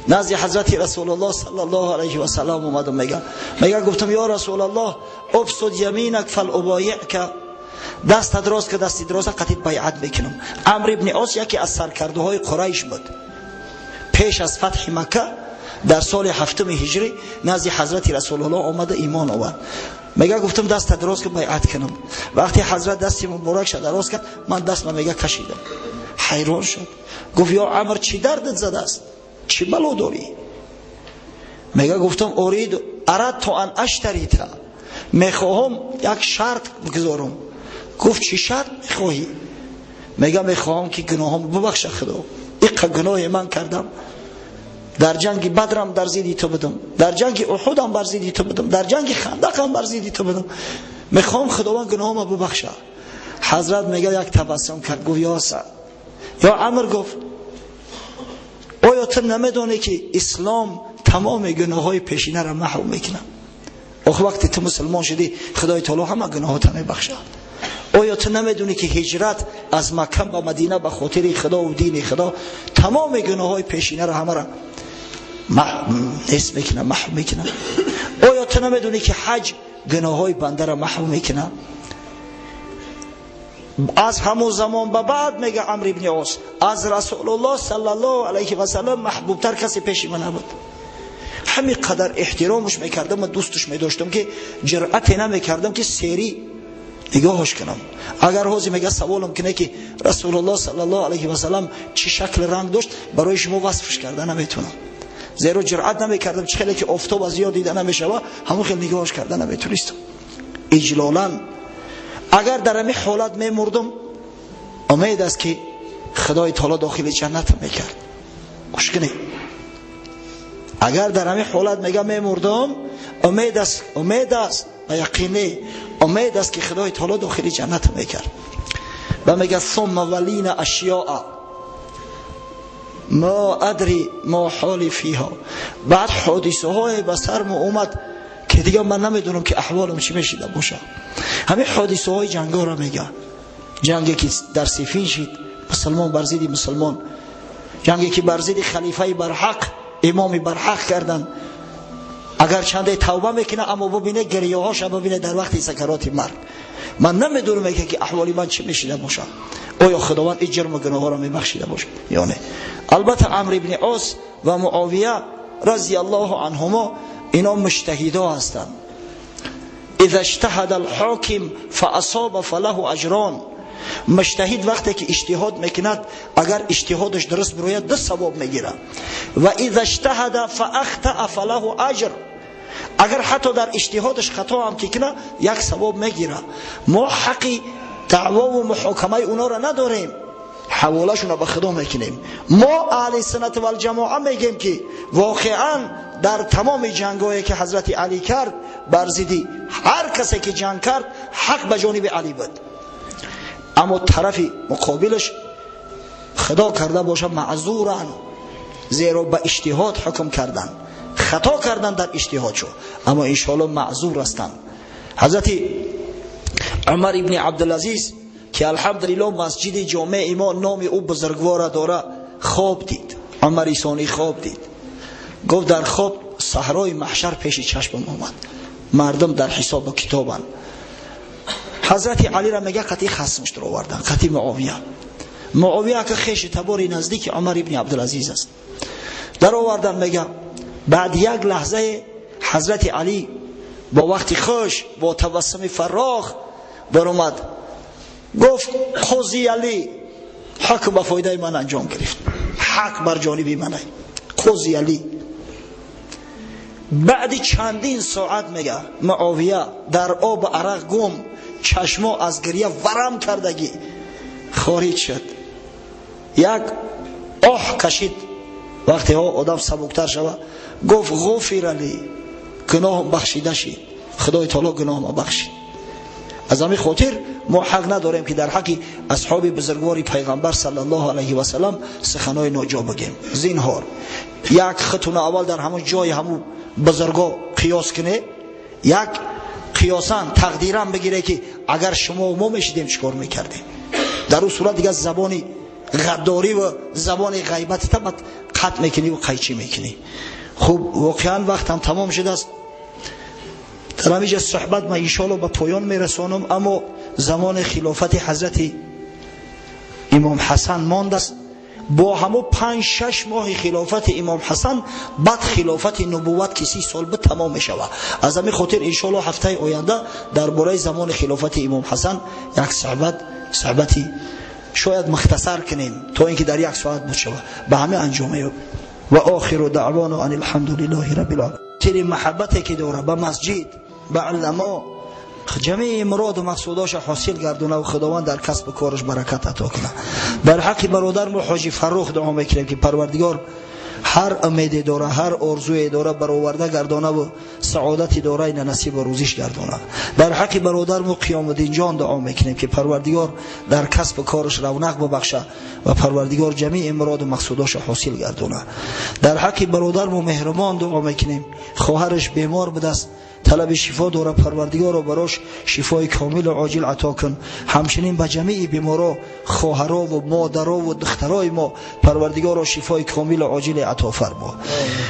Назди ҳазрати Расулуллоҳ саллаллоҳу алайҳи васаллам омадам, мега гуфтам: ё Расулаллоҳ, убсуд яминак фалубоиъка. Даста дроз ка, дасти дроза қатид байъат мекунам. Амр ибни Ос яке аз саркардаҳои Қурайш буд. Пеш аз фатҳи Макка дар соли ҳафтуми ҳиҷрӣ назди ҳазрати Расулуллоҳ омада имон овард. Мега гуфтам: даста дроз ка, байъат кунам. Вақте ҳазрат дасти муборакша дароз кард, ман дастма, мега, кашидам. Ҳайрон шуд, гуфт: ё Амр, чӣ дардат задааст? Чӣ бало дорӣ? Мега гуфтам: уриду арадту ан аштарита, мехоҳам як шарт бигузорам. Гуфт: чӣ шарт мехоҳӣ? Мега мехоҳам, ки гуноҳам бубахша Худо. Иқа гуноҳе ман кардам. Дар ҷанги Бадрам дар зидди ту будам, дар ҷанги Уҳудам бар зидди ту будам, дар ҷанги Хандақам бар зидди ту будам. Мехоҳам Худованд гуноҳама бубахша. Ҳазрат, мега, як табассум кард, гуфт: ё Саъд, ё Амр, гуфт, оё ту намедонӣ, ки ислом тамоми гуноҳҳои пешинаро маҳв мекунад? Охи вақте ту мусулмон шудӣ, Худои таоло ҳама гуноҳота мебахшад. Оё ту намедонӣ, ки ҳиҷрат аз Макка ба Мадина ба хотири Худову дини Худо тамоми гуноҳҳои пешинаро ҳамаро нест мекунад, маҳв мекунад? Оё ту намедонӣ, ки ҳаҷ гуноҳҳои бандаро маҳв мекунад? Аз ҳамон замон ба баъд, мега Амр ибни Ос, аз Расулуллоҳ саллаллоҳу алайҳи васаллам маҳбубтар касе пеши ман набуд. Ҳамин қадар эҳтиромаш мекардам ва дӯсташ медоштам, ки ҷуръате намекардам, ки серӣ нигоҳаш кунам. Агар ҳозир, мега, саволам кине, ки Расулуллоҳ саллаллоҳу алайҳи васаллам чӣ шакли ранг дошт, барои шумо васфш карда наметавонам, зеро ҷуръат намекардам. Чӣ хеле ки офтоб аз ёд дида намешава, ҳамон хел нигоҳаш карда наметонистам. Иҷлолан агар дар ҳамин ҳолат мемурдум, умед аст, ки Худои таоло дохили ҷаннатам мекард. Гӯш кунед, агар дар ҳамин ҳолат, мега, мемурдум, умед аст, умед аст, ба яқине умед аст, ки Худои таоло дохили ҷаннатам мекард. Ва мега: сумма валина ашёа ма адри ма ҳоли фиҳо. Баъд ҳодисаҳое ба сармо омад, ки дигар ман намедонам, ки аҳволам чӣ мешида бошад. Ҳамин ҳодисаҳои ҷангҳоро мега: ҷанге ки дар Сифин шид, мусулмон бар зидди мусулмон, ҷанге ки бар зидди халифаи барҳақ, имоми барҳақ карданд. Агар чанде тавба мекунад, аммо бубине гирёҳоша, бубине дар вақти сакароти марг. Ман намедонам, мега, ки аҳволи ман чӣ мешида бошад, оё Худованд ин ҷурму гуноҳҳоро мебахшида бошад ё не. Албатта, Амр ибни Ос ва Муовия разияллоҳу анҳумо ино муҷтаҳидо ҳастанд. Иза اجتهد الحاکم فاصاب فله اجران. Муҷтаҳид вақте ки иҷтиҳод мекунад, агар иҷтиҳодаш дуруст бирояд, ду савоб мегирад. Ва иза иҷтаҳада фаахтаа фалаҳу аҷр. Агар ҳатто дар иҷтиҳодаш хато ҳам ки кунад, як савоб мегирад. Мо ҳаққи даъвову муҳокамаи онҳоро надорем, ҳаволашонро ба Худо мекунем. Мо аҳли суннат валҷамоа мегем, ки воқеан дар тамоми ҷангҳое ки ҳазрати Алӣ кард, бар зидди ҳар касе ки ҷанг кард, ҳақ ба ҷониби Алӣ буд, аммо тарафи муқобилаш Худо карда боша маъзуран, зеро ба иҷтиҳод ҳукм кардан, хато кардан дар иҷтиҳодшо, аммо иншоалло маъзур ҳастанд. Ҳазрати Умар ибни Абдулазиз, ки алҳамдулилло масҷиди ҷомеи мо номи ӯ бузургвора дора, хоб дид. Умари Сонӣ хоб дид, гуфт: дар хоб саҳрои маҳшар пеши чашмам омад, мардум дар ҳисобу китобанд. Ҳазрати Алиро мега қатъи хасмш овардан, қатъи Муовия. Муовия ки хеши табори наздики Умар ибни Абдулазиз аст, даровардан. Мега баъд як лаҳзае ҳазрати Алӣ бо вақти хуш, бо табассуми фаррох баромад, гуфт: қози Алӣ, ҳукм ба фоидаи ман анҷом гирифт, ҳақ бар ҷониби ман, қози Алӣ. Баъди чандин соат, мега, Муовия дар об арақ гум, чашмо аз гиря варам кардагӣ хориҷ шуд, як оҳ кашид, вақтеҳо одам сабуктар шава, гуфт: ғуфира ли, гуноҳам бахшида шид, Худои таоло гуноҳама бахшид. Аз ҳамин хотир мо ҳақ надорем, ки дар ҳаққи асҳоби бузургвори пайғамбар саллаллоҳу алайҳи васалам суханои ноҷо бигем. Зинҳор як хутуна аввал дар ҳамон ҷои ҳамун бузурго қиёс куне, як қиёсан тақдиран бигире, ки агар шумо мо мешидем, чӣ кор мекардем. Дар ӯ сурат дигар забони ғаддорӣ ва забони ғайбатита бад қатъ мекунӣ ва қайчӣ мекунӣ. Хуб, воқеан вақтам тамом шудааст. Дар ҳамиҷа суҳбат ман иншоалло ба поён мерасонам, аммо замони хилофати ҳазрати имом Ҳасан мондааст. Бо ҳамо 5-6 моҳи хилофати имом Ҳасан, баъд хилофати нубувват, ки 30 сол буд, тамом мешавад. Аз ҳамин хотир иншоалло ҳафтаи оянда дар бораи замони хилофати имом Ҳасан як суҳбати шояд мухтасар кунем, то ин ки дар як соат буд шавад. Ба ҳамин анҷом меёб. Ва охиру даъвоно ан алҳамдулиллоҳи раббил оламин. Тири маҳаббате ки дора ба масҷид, ба уламо, ҷамеи муроду мақсудоша ҳосил гардона ва Худованд дар касбу кораш баракат ато кунад. Дар ҳаққи бародармо ҳоҷи Фаррух дуо мекунем, ки Парвардигор ҳар умеде дора, ҳар орзуе дора, бароварда гардонаву саодати дорайна насибу рӯзиш гардона. Дар ҳаққи бародармо Қиёмуддинҷон дуо мекунем, ки Парвардигор дар касбу кораш равнақ бубахша ва Парвардигор ҷамеи муроду мақсудоша ҳосил гардона. Дар ҳаққи бародармо Меҳрубон дуо мекунем, хоҳараш бемор будааст, талаби шифо дора, Парвардигоро барош шифои комилу оҷил ато кун. Ҳамчунин ба ҷамеи беморо, хоҳарову модарову духтарои мо, Парвардигоро шифои комилу оҷиле ато фармо.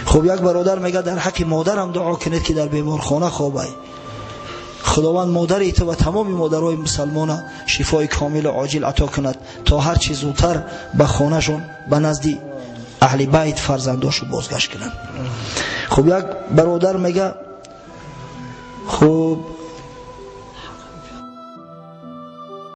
Хуб, як бародар мегӯяд: дар ҳаққи модарам дуо кунед, ки дар беморхона хобай. Худованд модари ту ва тамоми модарои мусалмона шифои комилу оҷил ато кунад, то ҳар чӣ зудтар ба хонашон, ба назди аҳли байт, фарзандошу бозгашт кунанд. Хуб, як бародар мега, хуб.